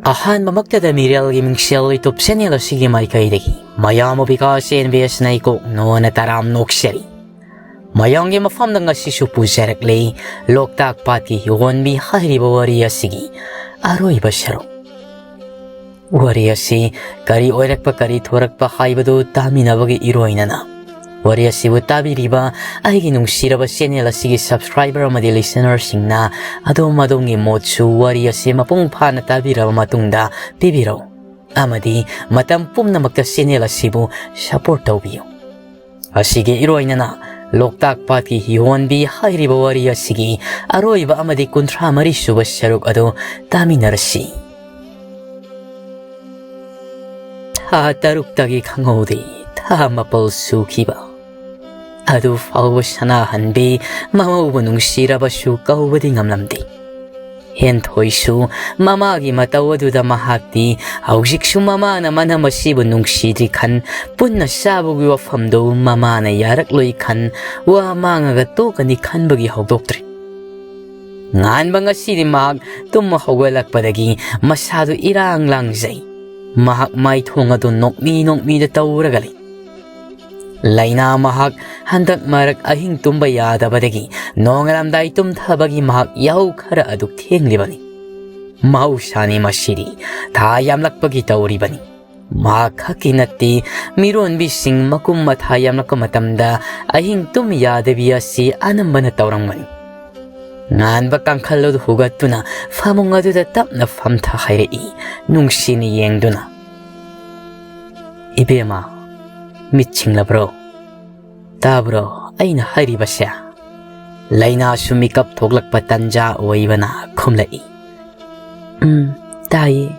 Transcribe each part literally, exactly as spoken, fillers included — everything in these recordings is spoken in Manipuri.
ꯑꯍꯥꯟꯕꯃꯛꯇꯗ ꯃꯤꯔꯦꯜꯒꯤ ꯃꯤꯡꯁꯦꯜ YouTube channel ꯑꯁꯤꯒꯤ ꯃꯥꯏꯀꯩꯗꯒꯤ ꯃꯌꯥꯝꯕꯨ ꯕꯤꯀꯥꯁ ꯑꯦꯟ ꯕꯤ ꯑꯦꯁ ꯅꯩꯀꯣꯛ ꯅꯣꯟꯅ ꯇꯔꯥꯝ ꯅꯣꯛꯆꯔꯤ꯫ ꯃꯌꯥꯝꯒꯤ ꯃꯐꯝꯗ ꯉꯁꯤꯁꯨ ꯄꯨꯖꯔꯛꯂꯤ ꯂꯣꯛꯇꯥꯛ ꯄꯥꯠꯀꯤ ꯍꯤꯍꯣꯟꯕꯤ ꯍꯥꯏꯔꯤꯕ ꯋꯥꯔꯤ ꯑꯁꯤꯒꯤ ꯑꯔꯣꯏꯕ ꯁꯔꯨꯛ꯫ ꯋꯥꯔꯤ ꯑꯁꯤ ꯀꯔꯤ ꯑꯣꯏꯔꯛꯄ, ꯀꯔꯤ ꯊꯣꯔꯛꯄ ꯍꯥꯏꯕꯗꯨ ꯇꯥꯃꯤꯟꯅꯕꯒꯤ ꯏꯔꯣꯏꯅꯅ ꯋꯥꯔꯤ ꯑꯁꯤꯕꯨ ꯇꯥꯕꯤꯔꯤꯕ ꯑꯩꯒꯤ ꯅꯨꯡꯁꯤꯔꯕ channel ꯑꯁꯤꯒꯤ subscriber ꯑꯃꯗꯤ listenerꯁꯤꯡꯅ ꯑꯗꯣꯝ ꯑꯗꯣꯝꯒꯤ ꯃꯣꯠꯁꯨ ꯋꯥꯔꯤ ꯑꯁꯤ ꯃꯄꯨꯡ ꯐꯥꯅ ꯇꯥꯕꯤꯔꯕ ꯃꯇꯨꯡꯗ ꯄꯤꯕꯤꯔꯛꯎ, ꯑꯃꯗꯤ ꯃꯇꯝ ꯄꯨꯝꯅꯃꯛꯇ channel ꯑꯁꯤꯕꯨ support ꯇꯧꯕꯤꯌꯨ꯫ ꯑꯁꯤꯒꯤ ꯏꯔꯣꯏꯅꯅ ꯂꯣꯛꯇꯥꯛ ꯄꯥꯠꯀꯤ ꯍꯤꯍꯣꯟꯕꯤ ꯍꯥꯏꯔꯤꯕ ꯋꯥꯔꯤ ꯑꯁꯤꯒꯤ ꯑꯔꯣꯏꯕ ꯑꯃꯗꯤ ꯀꯨꯟꯊ꯭ꯔꯥ ꯃꯔꯤ ꯁꯨꯕ ꯁꯔꯨꯛ ꯑꯗꯨ ꯇꯥꯃꯤꯟꯅꯔꯁꯤ꯫ ꯊꯥ ꯇꯔꯨꯛꯇꯒꯤ ꯈꯪꯍꯧꯗꯦ, ꯊꯥ ꯃꯥꯄꯜ ꯁꯨꯈꯤꯕ꯫ ꯑꯗꯨ ꯐꯥꯎꯕ ꯁꯅꯥꯍꯟꯕꯤ ꯃꯃꯧꯕꯨ ꯅꯨꯡꯁꯤꯔꯕꯁꯨ ꯀꯧꯕꯗꯤ ꯉꯝꯂꯝꯗꯦ꯫ ꯍꯦꯟꯊꯣꯏꯁꯨ ꯃꯃꯥꯒꯤ ꯃꯇꯧ ꯑꯗꯨꯗ ꯃꯍꯥꯛꯇꯤ ꯍꯧꯖꯤꯛꯁꯨ ꯃꯃꯥꯅ ꯃꯅꯝ ꯑꯁꯤꯕꯨ ꯅꯨꯡꯁꯤꯗ꯭ꯔꯤ ꯈꯟ, ꯄꯨꯟꯅ ꯆꯥꯕꯒꯤ ꯋꯥꯐꯝꯗꯨ ꯃꯃꯥꯅ ꯌꯥꯔꯛꯂꯣꯏ ꯈꯟ, ꯋꯥ ꯃꯥꯡꯉꯒ ꯇꯣꯛꯀꯅꯤ ꯈꯟꯕꯒꯤ ꯍꯧꯗꯣꯛꯇ꯭ꯔꯤ꯫ ꯉꯥꯟꯕ ꯉꯁꯤꯗꯤ ꯃꯍꯥꯛ ꯇꯨꯝꯕ ꯍꯧꯒꯠꯂꯛꯄꯗꯒꯤ ꯃꯁꯥꯗꯨ ꯏꯔꯥꯡ ꯂꯥꯡꯖꯩ꯫ ꯃꯍꯥꯛ ꯃꯥꯏꯊꯣꯡ ꯑꯗꯨ ꯅꯣꯛꯃꯤ ꯅꯣꯛꯃꯤꯗ ꯇꯧꯔꯒ ꯂꯩ꯫ ꯂꯩꯅꯥ ꯃꯍꯥꯛ ꯍꯟꯗꯛ ꯃꯔꯛ ꯑꯍꯤꯡ ꯇꯨꯝꯕ ꯌꯥꯗꯕꯗꯒꯤ ꯅꯣꯡꯉꯥꯜꯂꯝꯗꯥꯏ ꯇꯨꯝꯊꯕꯒꯤ ꯃꯍꯥꯛ ꯌꯥꯍꯧ ꯈꯔ ꯑꯗꯨ ꯊꯦꯡꯂꯤꯕꯅꯤ꯫ ꯃꯍꯧꯁꯥꯅꯤ ꯃꯁꯤꯗꯤ ꯊꯥ ꯌꯥꯝꯂꯛꯄꯒꯤ ꯇꯧꯔꯤꯕꯅꯤ꯫ ꯃꯍꯥꯛ ꯈꯛꯀꯤ ꯅꯠꯇꯦ, ꯃꯤꯔꯣꯟꯕꯤꯁꯤꯡ ꯃꯀꯨꯝ ꯃꯊꯥ ꯌꯥꯝꯂꯛꯄ ꯃꯇꯝꯗ ꯑꯍꯤꯡ ꯇꯨꯝ ꯌꯥꯗꯕꯤ ꯑꯁꯤ ꯑꯅꯝꯕꯅ ꯇꯧꯔꯝꯒꯅꯤ꯫ ꯉꯥꯟꯕ ꯀꯥꯡꯈꯜ ꯑꯗꯨ ꯍꯨꯒꯠꯇꯨꯅ ꯐꯃꯨꯡ ꯑꯗꯨꯗ ꯇꯞꯅ ꯐꯝꯊ ꯍꯥꯏꯔꯛꯏ, ꯅꯨꯡꯁꯤꯅ ꯌꯦꯡꯗꯨꯅ꯫ "ꯏꯕꯦꯝꯃ, ꯃꯤꯠ ꯁꯤꯡꯂꯕ꯭ꯔꯣ? ꯇꯥꯕ꯭ꯔꯣ ꯑꯩꯅ ꯍꯥꯏꯔꯤꯕꯁꯦ?" ꯂꯩꯅꯥꯁꯨ ꯃꯤꯀꯞ ꯊꯣꯛꯂꯛꯄ ꯇꯟꯖꯥ ꯑꯣꯏꯕꯅ ꯈꯨꯝꯂꯛꯏ, "ꯎꯝ, ꯇꯥꯏꯌꯦ꯫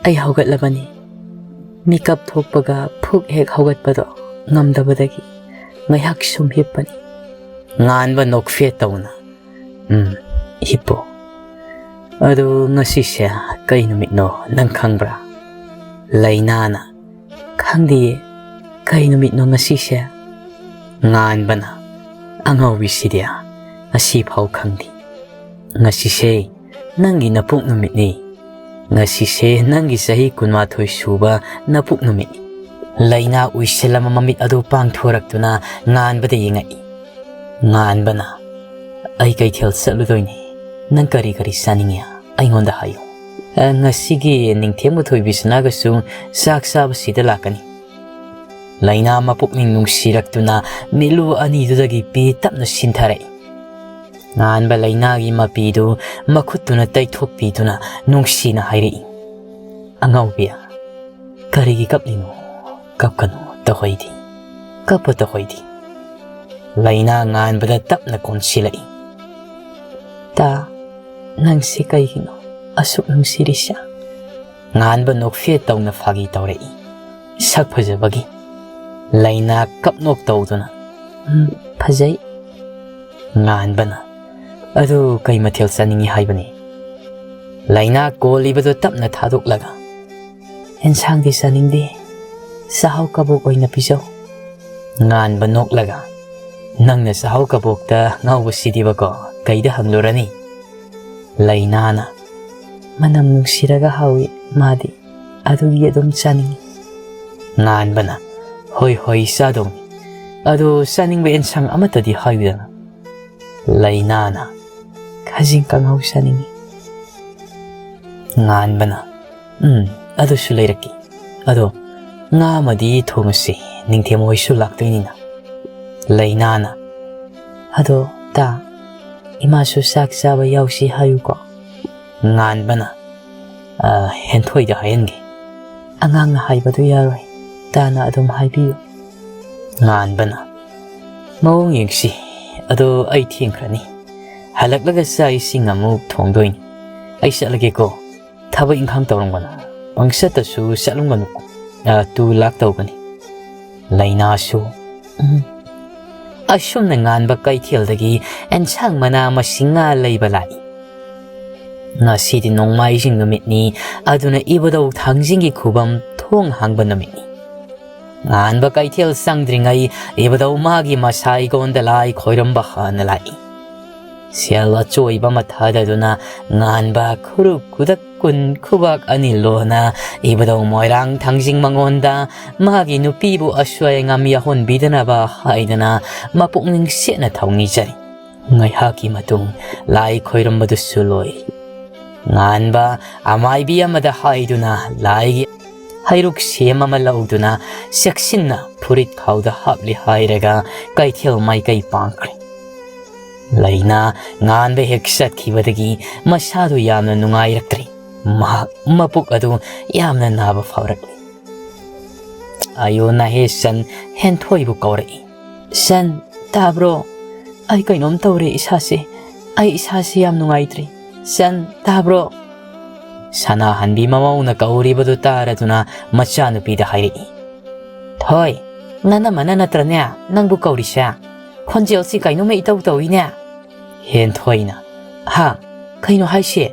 ꯑꯩ ꯍꯧꯒꯠꯂꯕꯅꯤ꯫ ꯃꯤꯀꯞ ꯊꯣꯛꯄꯒ ꯐꯨꯛ ꯍꯦꯛ ꯍꯧꯒꯠꯄꯗꯣ ꯉꯝꯗꯕꯗꯒꯤ ꯉꯥꯏꯍꯥꯛ ꯁꯨꯝ ꯍꯤꯞꯄꯅꯤ꯫" ꯉꯥꯟꯕ ꯅꯣꯛꯐꯦꯠ ꯇꯧꯅ, "ꯎꯝ, ꯍꯤꯞꯄꯣ꯫ ꯑꯗꯣ ꯉꯁꯤꯁꯦ ꯀꯩ ꯅꯨꯃꯤꯠꯅꯣ ꯅꯪ ꯈꯪꯕ꯭ꯔꯥ?" ꯂꯩꯅꯥꯅ, "ꯈꯪꯗꯤꯌꯦ, ꯀꯩ ꯅꯨꯃꯤꯠꯅꯣ ꯉꯁꯤꯁꯦ?" ꯉꯥꯟꯕꯅ, "ꯑꯉꯥꯎꯕꯤꯁꯤꯗꯤ ꯉꯁꯤꯐꯥꯎ ꯈꯪꯗꯦ꯫ ꯉꯁꯤꯁꯦ ꯅꯪꯒꯤ ꯅꯄꯣꯛ ꯅꯨꯃꯤꯠꯅꯤ꯫ "ꯉꯁꯤꯁꯦ ꯅꯪꯒꯤ ꯆꯍꯤ ꯀꯨꯟꯃꯥꯊꯣꯏ ꯁꯨꯕ ꯅꯄꯣꯛ ꯅꯨꯃꯤꯠꯅꯤ꯫" ꯂꯩꯅꯥ ꯎꯏꯁꯤꯜꯂꯕ ꯃꯃꯤꯠ ꯑꯗꯨ ꯄꯥꯡꯊꯣꯔꯛꯇꯨꯅ ꯉꯥꯟꯕꯗ ꯌꯦꯡꯉꯛꯏ꯫ ꯉꯥꯟꯕꯅ, "ꯑꯩ ꯀꯩꯊꯦꯜ ꯆꯠꯂꯨꯗꯣꯏꯅꯤ꯫ ꯅꯪ ꯀꯔꯤ ꯀꯔꯤ ꯆꯥꯅꯤꯡꯉꯤ? ꯑꯩꯉꯣꯟꯗ ꯍꯥꯏꯌꯨ꯫ ꯑ, ꯉꯁꯤꯒꯤ ꯅꯤꯡꯊꯦꯝꯕ ꯊꯣꯏꯕꯤꯁꯅꯥꯒꯁꯨ ꯆꯥꯛ ꯆꯥꯕꯁꯤꯗ ꯂꯥꯛꯀꯅꯤ꯫" ꯂꯩꯅꯥ ꯃꯄꯨꯛꯅꯤꯡ ꯅꯨꯡꯁꯤꯔꯛꯇꯨꯅ ꯃꯤꯠꯂꯨ ꯑꯅꯤꯗꯨꯗꯒꯤ ꯄꯤ ꯇꯞꯅ ꯁꯤꯟꯊꯔꯛꯏ꯫ ꯉꯥꯟꯕ ꯂꯩꯅꯥꯒꯤ ꯃꯄꯤꯗꯨ ꯃꯈꯨꯠꯇꯨꯅ ꯇꯩꯊꯣꯛꯄꯤꯗꯨꯅ ꯅꯨꯡꯁꯤꯅ ꯍꯥꯏꯔꯛꯏ, "ꯑꯉꯥꯎꯕꯤ, ꯀꯔꯤꯒꯤ ꯀꯞꯂꯤꯅꯣ? ꯀꯞꯀꯅꯨ, ꯇꯧꯍꯩꯗꯦ꯫ ꯀꯞꯄ ꯇꯧꯍꯩꯗꯦ꯫" ꯂꯩꯅꯥ ꯉꯥꯟꯕꯗ ꯇꯞꯅ ꯀꯣꯟꯁꯤꯜꯂꯛꯏ꯫ "ꯇꯥ, ꯅꯪꯁꯤ ꯀꯩꯒꯤꯅꯣ ꯑꯁꯨꯛ ꯅꯨꯡꯁꯤꯔꯤꯁꯦ?" ꯉꯥꯟꯕ ꯅꯣꯛꯐꯦꯠ ꯇꯧꯅ ꯐꯥꯒꯤ ꯇꯧꯔꯛꯏ꯫ ꯁꯛ ꯐꯖꯕꯒꯤ꯫ ꯂꯩꯅꯥ ꯀꯞꯅꯣꯛ ꯇꯧꯗꯨꯅ, "ꯎꯝ, ꯐꯖꯩ꯫" ꯉꯥꯟꯕꯅ, "ꯑꯗꯨ ꯀꯩ ꯃꯊꯦꯜ ꯆꯥꯅꯤꯡꯉꯤ ꯍꯥꯏꯕꯅꯤ?" ꯂꯩꯅꯥ ꯀꯣꯜꯂꯤꯕꯗꯨ ꯇꯞꯅ ꯊꯥꯗꯣꯛꯂꯒ, "ꯑꯦꯟꯁꯥꯡꯗꯤ ꯆꯥꯅꯤꯡꯗꯦ, ꯆꯥꯛꯍꯥꯎ ꯀꯕꯣꯛ ꯑꯣꯏꯅ ꯄꯤꯖꯧ꯫" ꯉꯥꯟꯕ ꯅꯣꯛꯂꯒ, "ꯅꯪꯅ ꯆꯥꯛꯍꯥꯎ ꯀꯕꯣꯛꯇ ꯉꯥꯎꯕꯁꯤꯗꯤꯕꯀꯣ, ꯀꯩꯗ ꯍꯪꯂꯨꯔꯅꯤ?" ꯂꯩꯅꯥꯅ, "ꯃꯅꯝ ꯅꯨꯡꯁꯤꯔꯒ ꯍꯥꯎꯏ ꯃꯥꯗꯤ, ꯑꯗꯨꯒꯤ ꯑꯗꯨꯝ ꯆꯥꯅꯤꯡꯏ꯫" ꯉꯥꯟꯕꯅ, "ꯍꯣꯏ ꯍꯣꯏ, ꯆꯥꯗꯧꯅꯤ꯫ ꯑꯗꯣ ꯆꯥꯅꯤꯡꯕ ꯑꯦꯟꯁꯥꯡ ꯑꯃꯠꯇꯗꯤ ꯍꯥꯏꯌꯨꯗꯅ꯫" ꯂꯩꯅꯥꯅ, "ꯈꯥꯖꯤꯡ ꯀꯥꯡꯍꯧ ꯆꯥꯅꯤꯡꯏ꯫" ꯉꯥꯟꯕꯅ, "ꯎꯝ, ꯑꯗꯨꯁꯨ ꯂꯩꯔꯛꯀꯦ꯫ ꯑꯗꯣ ꯉꯥ ꯑꯃꯗꯤ ꯊꯣꯡꯉꯁꯤ, ꯅꯤꯡꯊꯦꯝ ꯍꯣꯏꯁꯨ ꯂꯥꯛꯇꯣꯏꯅꯤꯅ꯫" ꯂꯩꯅꯥꯅ, "ꯑꯗꯣ ꯇꯥ, ꯏꯃꯥꯁꯨ ꯆꯥꯛ ꯆꯥꯕ ꯌꯥꯎꯁꯤ ꯍꯥꯏꯌꯨꯀꯣ꯫" ꯉꯥꯟꯕꯅ, "ꯑ, ꯍꯦꯟꯊꯣꯏꯗ ꯍꯥꯏꯍꯟꯒꯦ꯫ ꯑꯉꯥꯡꯅ ꯍꯥꯏꯕꯗꯨ ꯌꯥꯔꯣꯏ, ꯇꯥꯅ ꯑꯗꯨꯝ ꯍꯥꯏꯕꯤꯌꯨ꯫" ꯉꯥꯟꯕꯅ, "ꯃꯑꯣꯡ ꯌꯦꯡꯁꯤ꯫ ꯑꯗꯣ ꯑꯩ ꯊꯦꯡꯈ꯭ꯔꯅꯤ꯫ ꯍꯜꯂꯛꯂꯒ ꯆꯥꯛ ꯏꯁꯤꯡ ꯑꯃꯨꯛ ꯊꯣꯡꯗꯣꯏꯅꯤ꯫ ꯑꯩ ꯆꯠꯂꯒꯦꯀꯣ꯫ ꯊꯕꯛ ꯏꯪꯈꯥꯡ ꯇꯧꯔꯝꯒꯅꯨ꯫ ꯄꯪꯆꯠꯇꯁꯨ ꯆꯠꯂꯝꯒꯅꯨ꯫ ꯑ, ꯇꯨ ꯂꯥꯛ ꯇꯧꯒꯅꯤ꯫" ꯂꯩꯅꯥꯁꯨ, "ꯎꯝ꯫" ꯑꯁꯨꯝꯅ ꯉꯥꯟꯕ ꯀꯩꯊꯦꯜꯗꯒꯤ ꯑꯦꯟꯁꯥꯡ ꯃꯅꯥ ꯃꯁꯤꯡ ꯉꯥ ꯂꯩꯕ ꯂꯥꯛꯏ꯫ ꯉꯁꯤꯗꯤ ꯅꯣꯡꯃꯥꯏꯖꯤꯡ ꯅꯨꯃꯤꯠꯅꯤ, ꯑꯗꯨꯅ ꯏꯕꯨꯙꯧ ꯊꯥꯡꯖꯤꯡꯒꯤ ꯈꯨꯕꯝ ꯊꯣꯡ ꯍꯥꯡꯕ ꯅꯨꯃꯤꯠꯅꯤ꯫ ꯉꯥꯟꯕ ꯀꯩꯊꯦꯜ ꯆꯪꯗ꯭ꯔꯤꯉꯩ ꯏꯕꯨꯙꯧ ꯃꯥꯒꯤ ꯃꯁꯥꯏꯒꯣꯟꯗ ꯂꯥꯏ ꯈꯣꯏꯔꯝꯕ ꯍꯥꯟꯅ ꯂꯥꯛꯏ꯫ ꯁꯦꯜ ꯑꯆꯣꯏꯕ ꯑꯃ ꯊꯥꯗꯗꯨꯅ ꯉꯥꯟꯕ ꯈꯨꯔꯨ ꯈꯨꯗꯛ ꯀꯨꯟ ꯈꯨꯕꯥꯛ ꯑꯅꯤ ꯂꯣꯟꯅ ꯏꯕꯨꯙꯧ ꯃꯣꯏꯔꯥꯡ ꯊꯥꯡꯖꯤꯡ ꯃꯉꯣꯟꯗ ꯃꯥꯒꯤ ꯅꯨꯄꯤꯕꯨ ꯑꯁꯣꯏ ꯑꯉꯥꯝ ꯌꯥꯎꯍꯟꯕꯤꯗꯅꯕ ꯍꯥꯏꯗꯅ ꯃꯄꯨꯛꯅꯤꯡ ꯁꯦꯠꯅ ꯊꯧꯅꯤꯖꯔꯤ꯫ ꯉꯥꯏꯍꯥꯛꯀꯤ ꯃꯇꯨꯡ ꯂꯥꯏ ꯈꯣꯏꯔꯝꯕꯗꯨꯁꯨ ꯂꯣꯏ꯫ ꯉꯥꯟꯕ ꯑꯃꯥꯏꯕꯤ ꯑꯃꯗ ꯍꯥꯏꯗꯨꯅ ꯂꯥꯏꯒꯤ ꯍꯩꯔꯨꯛ ꯁꯦꯝ ꯑꯃ ꯂꯧꯗꯨꯅ ꯆꯦꯛꯁꯤꯟꯅ ꯐꯨꯔꯤꯠ ꯈꯥꯎꯗ ꯍꯥꯞꯂꯤ ꯍꯥꯏꯔꯒ ꯀꯩꯊꯦꯜ ꯃꯥꯏꯀꯩ ꯄꯥꯡꯈ꯭ꯔꯦ꯫ ꯂꯩꯅꯥ ꯉꯥꯟꯕ ꯍꯦꯛ ꯆꯠꯈꯤꯕꯗꯒꯤ ꯃꯁꯥꯗꯨ ꯌꯥꯝꯅ ꯅꯨꯡꯉꯥꯏꯔꯛꯇ꯭ꯔꯦ꯫ ꯃꯍꯥꯛ ꯃꯄꯨꯛ ꯑꯗꯨ ꯌꯥꯝꯅ ꯅꯥꯕ ꯐꯥꯎꯔꯛꯂꯤ꯫ ꯑꯌꯣ ꯅꯍꯦ ꯁꯟ ꯍꯦꯟꯊꯣꯏꯕꯨ ꯀꯧꯔꯛꯏ꯫ "ꯁꯟ, ꯇꯥꯕ꯭ꯔꯣ? ꯑꯩ ꯀꯩꯅꯣꯝ ꯇꯧꯔꯦ ꯏꯁꯥꯁꯦ꯫ ꯑꯩ ꯏꯁꯥꯁꯦ ꯌꯥꯝ ꯅꯨꯡꯉꯥꯏꯇ꯭ꯔꯦ꯫ ꯁꯟ, ꯇꯥꯕ꯭ꯔꯣ?" ꯁꯅꯥꯍꯟꯕꯤ ꯃꯃꯧꯅ ꯀꯧꯔꯤꯕꯗꯨ ꯇꯥꯔꯗꯨꯅ ꯃꯆꯥꯅꯨꯄꯤꯗ ꯍꯥꯏꯔꯛꯏ꯫ "ꯊꯣꯏ, ꯅꯅꯝꯃꯅ ꯅꯠꯇ꯭ꯔꯅꯦ ꯅꯪꯕꯨ ꯀꯧꯔꯤꯁꯦ? ꯈꯣꯟꯖꯦꯜꯁꯤ ꯀꯩꯅꯣꯝꯃ ꯏꯇꯧ ꯇꯧꯏꯅꯦ?" ꯍꯦꯟꯊꯣꯏꯅ, "ꯍꯥ? ꯀꯩꯅꯣ ꯍꯥꯏꯁꯦ?"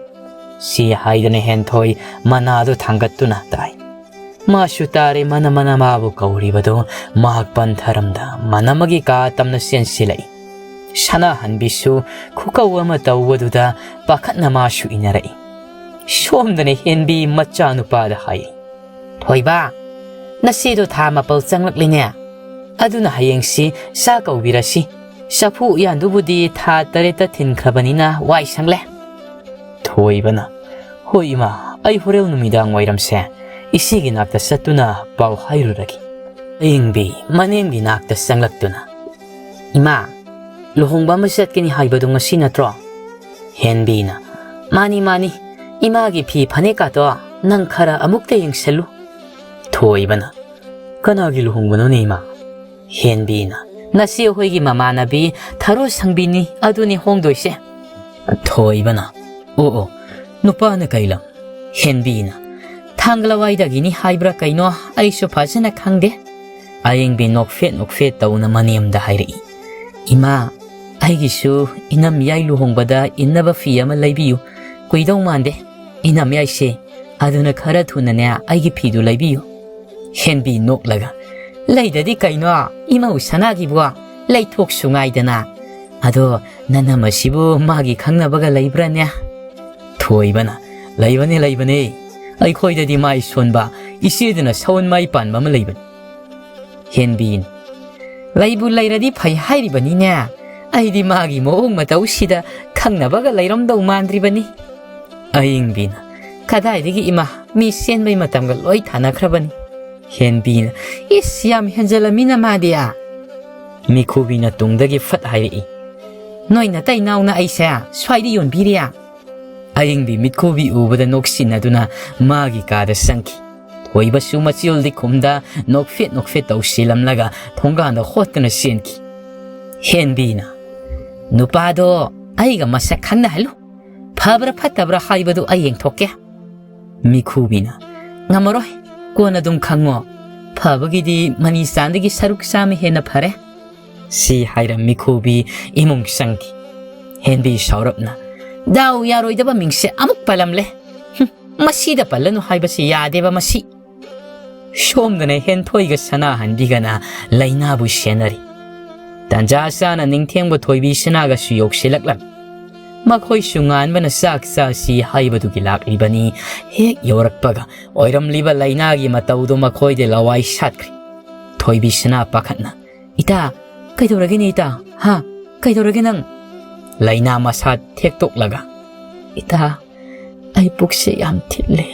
ꯁꯤ ꯍꯥꯏꯗꯅ ꯍꯦꯟꯊꯣꯏ ꯃꯅꯥꯗꯨ ꯊꯥꯡꯒꯠꯇꯨꯅ ꯇꯥꯏ꯫ ꯃꯥꯁꯨ ꯇꯥꯔꯦ ꯃꯅꯝꯃꯅ ꯃꯥꯕꯨ ꯀꯧꯔꯤꯕꯗꯨ ꯃꯍꯥꯛ ꯄꯟꯊꯔꯝꯗ ꯃꯅꯝꯃꯒꯤ ꯀꯥ ꯇꯝꯅ ꯆꯦꯟꯁꯤꯜꯂꯛꯏ꯫ ꯁꯅꯥꯍꯟꯕꯤꯁꯨ ꯈꯨꯀꯧ ꯑꯃ ꯇꯧꯕꯗꯨꯗ ꯄꯥꯈꯠꯅ ꯃꯥꯁꯨ ꯏꯟꯅꯔꯛꯏ꯫ ꯁꯣꯝꯗꯅ ꯍꯦꯟꯕꯤ ꯃꯆꯥꯅꯨꯄꯥꯗ ꯍꯥꯏ, "ꯊꯣꯏꯕ, ꯅꯆꯦꯗꯣ ꯊꯥ ꯃꯥꯄꯜ ꯆꯪꯂꯛꯂꯤꯅꯦ꯫ ꯑꯗꯨꯅ ꯍꯌꯦꯡꯁꯤ ꯆꯥꯛ ꯀꯧꯕꯤꯔꯁꯤ꯫ ꯆꯐꯨ ꯎꯌꯥꯟꯗꯨꯕꯨꯗꯤ ꯊꯥ ꯇꯔꯦꯠꯇ ꯊꯤꯟꯈ꯭ꯔꯕꯅꯤꯅ ꯋꯥꯏ ꯁꯪꯂꯦ꯫" ꯊꯣꯏꯕꯅ, "ꯍꯣꯏ ꯏꯃꯥ, ꯑꯩ ꯍꯣꯔꯦꯟ ꯅꯨꯃꯤꯗꯥꯡ ꯋꯥꯏꯔꯝꯁꯦ ꯏꯆꯦꯒꯤ ꯅꯥꯛꯇ ꯆꯠꯇꯨꯅ ꯄꯥꯎ ꯍꯥꯏꯔꯨꯔꯒꯦ꯫" ꯑꯌꯤꯡꯕꯤ ꯃꯅꯦꯝꯒꯤ ꯅꯥꯛꯇ ꯆꯪꯂꯛꯇꯨꯅ, "ꯏꯃꯥ, ꯂꯨꯍꯣꯡꯕ ꯑꯃ ꯆꯠꯀꯅꯤ ꯍꯥꯏꯕꯗꯨ ꯉꯁꯤ ꯅꯠꯇ꯭ꯔꯣ?" ꯍꯦꯟꯕꯤꯅ, "ꯃꯥꯅꯤ, ꯃꯥꯅꯤ꯫ ꯏꯃꯥꯒꯤ ꯐꯤ ꯐꯅꯦꯛꯀꯥꯗꯣ ꯅꯪ ꯈꯔ ꯑꯃꯨꯛꯇ ꯌꯦꯡꯁꯜꯂꯨ꯫" ꯊꯣꯏꯕꯅ, "ꯀꯅꯥꯒꯤ ꯂꯨꯍꯣꯡꯕꯅꯣꯅꯦ ꯏꯃꯥ?" ꯍꯦꯟꯕꯤꯅ, "ꯅꯆꯦ ꯍꯣꯏꯒꯤ ꯃꯃꯥꯟꯅꯕꯤ ꯊꯔꯣ ꯁꯪꯕꯤꯅꯤ, ꯑꯗꯨꯅꯤ ꯍꯣꯡꯗꯣꯏꯁꯦ꯫" ꯊꯣꯏꯕꯅ, "ꯑꯣ ꯑꯣ, ꯅꯨꯄꯥꯅ ꯀꯩ ꯂꯝ?" ꯍꯦꯟꯕꯤꯅ, "ꯊꯥꯡꯒꯂꯋꯥꯏꯗꯒꯤꯅꯤ ꯍꯥꯏꯕ꯭ꯔꯥ ꯀꯩꯅꯣ, ꯑꯩꯁꯨ ꯐꯖꯅ ꯈꯪꯗꯦ꯫" ꯑꯌꯤꯡꯕꯤ ꯅꯣꯛꯐꯦꯠ ꯅꯣꯛꯐꯦꯠ ꯇꯧꯅ ꯃꯅꯦꯝꯗ ꯍꯥꯏꯔꯛꯏ, "ꯏꯃꯥ, ꯑꯩꯒꯤꯁꯨ ꯏꯅꯝ ꯌꯥꯏ ꯂꯨꯍꯣꯡꯕꯗ ꯏꯟꯅꯕ ꯐꯤ ꯑꯃ ꯂꯩꯕꯤꯌꯨ꯫ ꯀꯨꯏꯗꯧ ꯃꯥꯟꯗꯦ ꯏꯅꯝ ꯌꯥꯏꯁꯦ, ꯑꯗꯨꯅ ꯈꯔ ꯊꯨꯅꯅꯦ ꯑꯩꯒꯤ ꯐꯤꯗꯨ ꯂꯩꯕꯤꯌꯨ꯫" ꯍꯦꯟꯕꯤ ꯅꯣꯛꯂꯒ, "ꯂꯩꯗꯗꯤ ꯀꯩꯅꯣ, ꯏꯃꯧ ꯁꯅꯥꯒꯤꯕꯨ ꯂꯩꯊꯣꯛꯁꯨ ꯉꯥꯏꯗꯅ꯫ "ꯑꯗꯣ ꯅꯅꯝꯃꯁꯤꯕꯨ ꯃꯥꯒꯤ ꯈꯪꯅꯕꯒ ꯂꯩꯕ꯭ꯔꯥꯅꯦ?" ꯊꯣꯏꯕꯅ, "ꯂꯩꯕꯅꯦ, ꯂꯩꯕꯅꯦ꯫ ꯑꯩꯈꯣꯏꯗꯗꯤ ꯃꯥꯏ ꯁꯣꯟꯕ ꯏꯆꯦꯗꯨꯅ ꯁꯑꯣꯟ ꯃꯥꯏ ꯄꯥꯟꯕ ꯑꯃ ꯂꯩꯕꯅꯤ꯫" ꯍꯦꯟꯕꯤꯅ, "ꯂꯩꯕꯨ ꯂꯩꯔꯗꯤ ꯐꯩ ꯍꯥꯏꯔꯤꯕꯅꯤꯅꯦ꯫ ꯑꯩꯗꯤ ꯃꯥꯒꯤ ꯃꯑꯣꯡ ꯃꯇꯧꯁꯤꯗ ꯈꯪꯅꯕꯒ ꯂꯩꯔꯝꯗꯧ ꯃꯥꯟꯗ꯭ꯔꯤꯕꯅꯤ꯫" ꯑꯌꯤꯡꯕꯤꯅ, "ꯀꯗꯥꯏꯗꯒꯤ ꯏꯃꯥ, ꯃꯤ ꯆꯦꯟꯕꯩ ꯃꯇꯝꯒ ꯂꯣꯏ ꯊꯥꯅꯈ꯭ꯔꯕꯅꯤ꯫" ꯍꯦꯟꯕꯤꯅ, "ꯏꯁ, ꯌꯥꯝ ꯍꯦꯟꯖꯜꯂꯝꯃꯤꯅ ꯃꯥꯗꯤ꯫" ꯃꯤꯈꯨꯕꯤꯅ ꯇꯨꯡꯗꯒꯤ ꯐꯠ ꯍꯥꯏꯔꯛꯏ, "ꯅꯣꯏ ꯅꯇꯩ ꯅꯥꯎꯅ ꯑꯩꯁꯦ ꯁ꯭ꯋꯥꯏꯗ ꯌꯣꯟꯕꯤꯔꯦ?" ꯑꯌꯤꯡꯕꯤ ꯃꯤꯠꯈꯨꯕꯤ ꯎꯕꯗ ꯅꯣꯛꯁꯤꯟꯅꯗꯨꯅ ꯃꯥꯒꯤ ꯀꯥꯗ ꯆꯪꯈꯤ꯫ ꯊꯣꯏꯕꯁꯨ ꯃꯆꯤꯜꯗꯤ ꯈꯨꯝꯗ ꯅꯣꯛꯐꯦꯠ ꯅꯣꯛꯐꯦꯠ ꯇꯧꯁꯤꯜꯂꯝꯂꯒ ꯊꯣꯡꯒꯥꯟꯗ ꯍꯣꯠꯇꯨꯅ ꯆꯦꯟꯈꯤ꯫ ꯍꯦꯟꯕꯤꯅ, "ꯅꯨꯄꯥꯗꯣ ꯑꯩꯒ ꯃꯁꯛ ꯈꯪꯅꯍꯜꯂꯨ꯫ ꯐꯕ꯭ꯔꯥ ꯐꯠꯇꯕ꯭ꯔꯥ ꯍꯥꯏꯕꯗꯨ ꯑꯩ ꯌꯦꯡꯊꯣꯛꯀꯦ꯫" ꯃꯤꯈꯨꯕꯤꯅ, "ꯉꯝꯃꯔꯣꯏ, ꯀꯣꯟꯅ ꯑꯗꯨꯝ ꯈꯪꯉꯣ꯫ ꯐꯕꯒꯤꯗꯤ ꯃꯅꯤ ꯆꯥꯟꯗꯒꯤ ꯁꯔꯨꯛ ꯆꯥꯝꯃ ꯍꯦꯟꯅ ꯐꯔꯦ꯫" ꯁꯤ ꯍꯥꯏꯔ ꯃꯤꯈꯨꯕꯤ ꯏꯃꯨꯡ ꯆꯪꯈꯤ꯫ ꯍꯦꯟꯕꯤ ꯁꯥꯎꯔꯞꯅ, "ꯗꯥꯎ ꯌꯥꯔꯣꯏꯗꯕ ꯃꯤꯡꯁꯦ ꯑꯃꯨꯛ ꯄꯜꯂꯝꯂꯦ꯫ ꯍꯨꯝ, ꯃꯁꯤꯗ ꯄꯜꯂꯅꯨ ꯍꯥꯏꯕꯁꯤ ꯌꯥꯗꯦꯕ ꯃꯁꯤ꯫" ꯁꯣꯝꯗꯅ ꯍꯦꯟꯊꯣꯏꯒ ꯁꯅꯥꯍꯟꯕꯤꯒꯅ ꯂꯩꯅꯥꯕꯨ ꯁꯦꯟꯅꯔꯤ꯫ ꯇꯟꯖꯥ ꯆꯥꯅ ꯅꯤꯡꯊꯦꯝꯕ ꯊꯣꯏꯕꯤ ꯁꯅꯥꯒꯁꯨ ꯌꯧꯁꯤꯜꯂꯛꯂꯝꯃꯤ꯫ ꯃꯈꯣꯏꯁꯨ ꯉꯥꯟꯕꯅ ꯆꯥꯛ ꯆꯥꯁꯤ ꯍꯥꯏꯕꯗꯨꯒꯤ ꯂꯥꯛꯂꯤꯕꯅꯤ꯫ ꯍꯦꯛ ꯌꯧꯔꯛꯄꯒ ꯑꯣꯏꯔꯝꯂꯤꯕ ꯂꯩꯅꯥꯒꯤ ꯃꯇꯧꯗꯨ ꯃꯈꯣꯏꯗ ꯂꯋꯥꯏ ꯁꯥꯠꯈ꯭ꯔꯦ꯫ ꯊꯣꯏꯕꯤ ꯁꯅꯥ ꯄꯥꯈꯠꯅ, "ꯏꯇꯥ, ꯀꯩꯗꯧꯔꯒꯦꯅꯦ ꯏꯇꯥ? ꯍꯥ? ꯀꯩꯗꯧꯔꯒꯦ ꯅꯪ?" ꯂꯩꯅꯥ ꯃꯁꯥ ꯊꯦꯛꯇꯣꯛꯂꯒ, "ꯏꯇꯥ, ꯑꯩ ꯄꯨꯛꯁꯦ ꯌꯥꯝ ꯊꯤꯜꯂꯦ꯫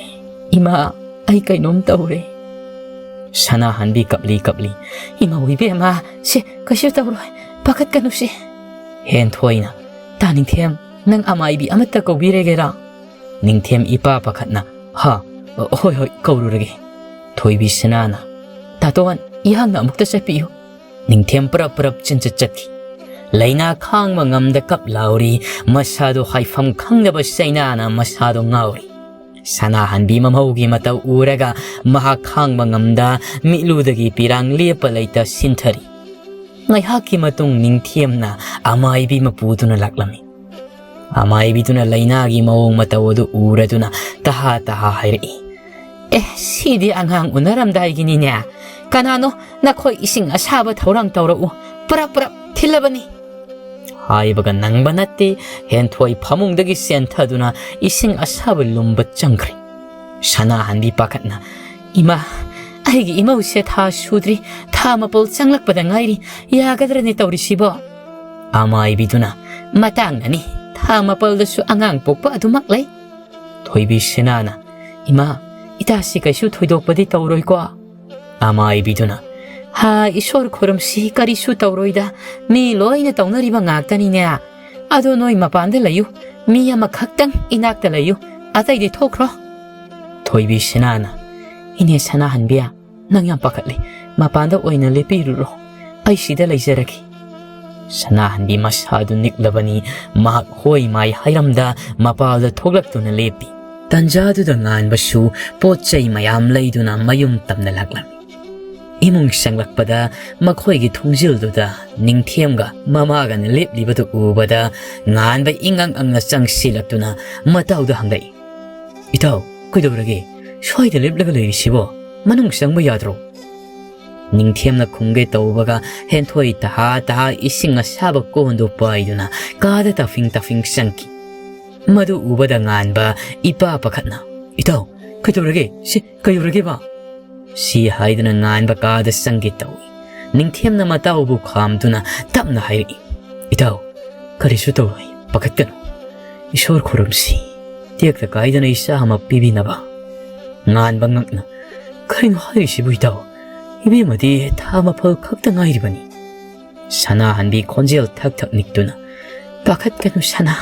ꯏꯃꯥ, ꯑꯩ ꯀꯩꯅꯣꯝ ꯇꯧꯔꯦ꯫" ꯁꯅꯥꯍꯟꯕꯤ ꯀꯞꯂꯤ ꯀꯞꯂꯤ, "ꯏꯃꯧ ꯏꯕꯦꯝꯃ, ꯁꯦ, ꯀꯩꯁꯨ ꯇꯧꯔꯣꯏ, ꯄꯥꯈꯠꯀꯅꯨꯁꯦ꯫" ꯍꯦꯟꯊꯣꯏꯅ, "ꯇꯥ ꯅꯤꯡꯊꯦꯝ, ꯅꯪ ꯑꯃꯥꯏꯕꯤ ꯑꯃꯠꯇ ꯀꯧꯕꯤꯔꯒꯦꯔꯥ?" ꯅꯤꯡꯊꯦꯝ ꯏꯄꯥ ꯄꯥꯈꯠꯅ, "ꯍꯥ, ꯍꯣꯏ, ꯍꯣꯏ, ꯀꯧꯔꯨꯔꯒꯦ꯫" ꯊꯣꯏꯕꯤ ꯁꯅꯥꯅ, "ꯇꯥꯇꯣꯟ, ꯏꯍꯥꯛꯅ ꯑꯃꯨꯛꯇ ꯆꯠꯄꯤꯌꯨ꯫" ꯅꯤꯡꯊꯦꯝ ꯄꯔꯞ ꯄꯔꯞ ꯆꯦꯟꯆꯠ ꯆꯠꯈꯤ꯫ ꯂꯩꯅꯥ ꯈꯥꯡꯕ ꯉꯝꯗ ꯀꯞ ꯂꯥꯎꯔꯤ, ꯃꯁꯥꯗꯣ ꯍꯥꯏꯐꯝ ꯈꯪꯗꯕ ꯆꯩꯅꯥꯅ ꯃꯁꯥꯗꯣ ꯉꯥꯎꯔꯤ꯫ ꯁꯅꯥꯍꯟꯕꯤ ꯃꯃꯧꯒꯤ ꯃꯇꯧ ꯎꯔꯒ ꯃꯍꯥꯛ ꯈꯥꯡꯕ ꯉꯝꯗ ꯃꯤꯠꯂꯨꯗꯒꯤ ꯄꯤꯔꯥꯡ ꯂꯦꯞꯄ ꯂꯩꯇ ꯁꯤꯟꯊꯔꯤ꯫ ꯉꯥꯏꯍꯥꯛꯀꯤ ꯃꯇꯨꯡ ꯅꯤꯡꯊꯦꯝꯅ ꯑꯃꯥꯏꯕꯤ ꯃꯄꯨꯗꯨꯅ ꯂꯥꯛꯂꯝꯃꯤ꯫ ꯑꯃꯥꯏꯕꯤꯗꯨꯅ ꯂꯩꯅꯥꯒꯤ ꯃꯑꯣꯡ ꯃꯇꯧ ꯑꯗꯨ ꯎꯔꯗꯨꯅ ꯇꯍꯥ ꯇꯍꯥ ꯍꯥꯏꯔꯛꯏ, "ꯑꯦ, ꯁꯤꯗꯤ ꯑꯉꯥꯡ ꯎꯅꯔꯝꯗꯥꯏꯒꯤꯅꯤꯅꯦ꯫ ꯀꯅꯥꯅꯣ, ꯅꯈꯣꯏ ꯏꯁꯤꯡ ꯑꯁꯥꯕ ꯊꯧꯔꯥꯡ ꯇꯧꯔꯛꯎ, ꯄꯔꯞ ꯄꯔꯞ ꯊꯤꯜꯂꯕꯅꯤ꯫" ꯍꯥꯏꯕꯒ ꯅꯪꯕ ꯅꯠꯇꯦ, ꯍꯦꯟꯊꯣꯏ ꯐꯃꯨꯡꯗꯒꯤ ꯆꯦꯟꯊꯗꯨꯅ ꯏꯁꯤꯡ ꯑꯁꯥꯕ ꯂꯨꯝꯕ ꯆꯪꯈ꯭ꯔꯦ꯫ ꯁꯅꯥꯍꯟꯕꯤ ꯄꯥꯈꯠꯅ, "ꯏꯃꯥ, ꯑꯩꯒꯤ ꯏꯃꯧꯁꯦ ꯊꯥ ꯁꯨꯗ꯭ꯔꯤ, ꯊꯥ ꯃꯥꯄꯜ ꯆꯪꯂꯛꯄꯗ ꯉꯥꯏꯔꯤ, ꯌꯥꯒꯗ꯭ꯔꯅꯦ ꯇꯧꯔꯤꯁꯤꯕꯣ?" ꯑꯃꯥꯏꯕꯤꯗꯨꯅ, "ꯃꯇꯥꯡꯅꯅꯤ, ꯊꯥ ꯃꯥꯄꯜꯗꯁꯨ ꯑꯉꯥꯡ ꯄꯣꯛꯄ ꯑꯗꯨꯃꯛ ꯂꯩ꯫" ꯊꯣꯏꯕꯤ ꯁꯅꯥꯅ, "ꯏꯃꯥ, ꯏꯇꯥꯁꯤ ꯀꯩꯁꯨ ꯊꯣꯏꯗꯣꯛꯄꯗꯤ ꯇꯧꯔꯣꯏꯀꯣ?" ꯑꯃꯥꯏꯕꯤꯗꯨꯅ, "ꯍꯥ, ꯏꯁꯣꯔ ꯈꯨꯔꯨꯝꯁꯤ, ꯀꯔꯤꯁꯨ ꯇꯧꯔꯣꯏꯗ, ꯃꯤ ꯂꯣꯏꯅ ꯇꯧꯅꯔꯤꯕ ꯉꯥꯛꯇꯅꯤꯅꯦ꯫ ꯑꯗꯣ ꯅꯣꯏ ꯃꯄꯥꯟꯗ ꯂꯩꯌꯨ, ꯃꯤ ꯑꯃꯈꯛꯇꯪ ꯏꯅꯥꯛꯇ ꯂꯩꯌꯨ, ꯑꯇꯩꯗꯤ ꯊꯣꯛꯈ꯭ꯔꯣ꯫" ꯊꯣꯏꯕꯤ ꯁꯅꯥꯅ, "ꯏꯅꯦ ꯁꯅꯥꯍꯟꯕꯤ, ꯅꯪ ꯌꯥꯝ ꯄꯥꯈꯠꯂꯤ, ꯃꯄꯥꯟꯗ ꯑꯣꯏꯅ ꯂꯦꯞꯄꯤꯔꯨꯔꯣ, ꯑꯩ ꯁꯤꯗ ꯂꯩꯖꯔꯒꯦ꯫" ꯁꯅꯥꯍꯟꯕꯤ ꯃꯁꯥꯗꯨ ꯅꯤꯛꯂꯕꯅꯤ, ꯃꯍꯥꯛ ꯍꯣꯏ ꯃꯥꯏ ꯍꯥꯏꯔꯝꯗ ꯃꯄꯥꯜꯗ ꯊꯣꯛꯂꯛꯇꯨꯅ ꯂꯦꯞꯄꯤ꯫ ꯇꯟꯖꯥꯗꯨꯗ ꯉꯥꯟꯕꯁꯨ ꯄꯣꯠ ꯆꯩ ꯃꯌꯥꯝ ꯂꯩꯗꯨꯅ ꯃꯌꯨꯝ ꯇꯝꯅ ꯂꯥꯛꯂꯝꯃꯤ꯫ ꯏꯃꯨꯡ ꯆꯪꯂꯛꯄꯗ ꯃꯈꯣꯏꯒꯤ ꯊꯣꯡꯖꯤꯜꯗꯨꯗ ꯅꯤꯡꯊꯦꯝꯒ ꯃꯃꯥꯒꯅ ꯂꯦꯞꯂꯤꯕꯗꯨ ꯎꯕꯗ ꯉꯥꯟꯕ ꯏꯪ ꯑꯪ ꯑꯪꯅ ꯆꯪꯁꯤꯜꯂꯛꯇꯨꯅ ꯃꯇꯥꯎꯗ ꯍꯪꯂꯛꯏ, "ꯏꯇꯥꯎ, ꯀꯩꯗꯧꯔꯒꯦ? ꯁ꯭ꯋꯥꯏꯗ ꯂꯦꯞꯂꯒ ꯂꯩꯔꯤꯁꯤꯕꯣ? ꯃꯅꯨꯡ ꯆꯪꯕ ꯌꯥꯗ꯭ꯔꯣ?" ꯅꯤꯡꯊꯦꯝꯅ ꯈꯨꯝꯒꯦ ꯇꯧꯕꯒ ꯍꯦꯟꯊꯣꯏ ꯇꯍꯥ ꯇꯍꯥ ꯏꯁꯤꯡ ꯑꯁꯥꯕ ꯀꯣꯟꯗꯨ ꯄꯥꯏꯗꯨꯅ ꯀꯥꯗ ꯇꯥꯐꯤꯡ ꯇꯥꯐꯤꯡ ꯆꯪꯈꯤ꯫ ꯃꯗꯨ ꯎꯕꯗ ꯉꯥꯟꯕ ꯏꯄꯥ ꯄꯥꯈꯠꯅ, "ꯏꯇꯥꯎ, ꯀꯩꯗꯧꯔꯒꯦ? ꯁꯤ ꯀꯩꯗꯧꯔꯒꯦꯕ?" ꯁꯤ ꯍꯥꯏꯗꯨꯅ ꯉꯥꯟꯕ ꯀꯥꯗ ꯆꯪꯒꯦ ꯇꯧꯏ꯫ ꯅꯤꯡꯊꯦꯝꯅ ꯃꯇꯥꯎꯕꯨ ꯈꯥꯝꯗꯨꯅ ꯇꯞꯅ ꯍꯥꯏꯔꯛꯏ, "ꯏꯇꯥꯎ, ꯀꯔꯤꯁꯨ ꯇꯧꯔꯣꯏ, ꯄꯥꯈꯠꯀꯅꯨ꯫ ꯏꯁꯣꯔ ꯈꯨꯔꯨꯝꯁꯤ, ꯇꯦꯛꯇ ꯀꯥꯏꯗꯅ ꯏꯆꯥ ꯑꯃ ꯄꯤꯕꯤꯅꯕ꯫" ꯉꯥꯟꯕ ꯉꯛꯅ, "ꯀꯔꯤꯅꯣ ꯍꯥꯏꯔꯤꯁꯤꯕꯨ ꯏꯇꯥꯎ? ꯏꯕꯦꯝꯃꯗꯤ ꯊꯥ ꯃꯥꯄꯜ ꯈꯛꯇ ꯉꯥꯏꯔꯤꯕꯅꯤ꯫" ꯁꯅꯥꯍꯟꯕꯤ ꯈꯣꯟꯖꯦꯜ ꯊꯛ ꯊꯛ ꯅꯤꯛꯇꯨꯅ, "ꯄꯥꯈꯠꯀꯅꯨ ꯁꯅꯥ,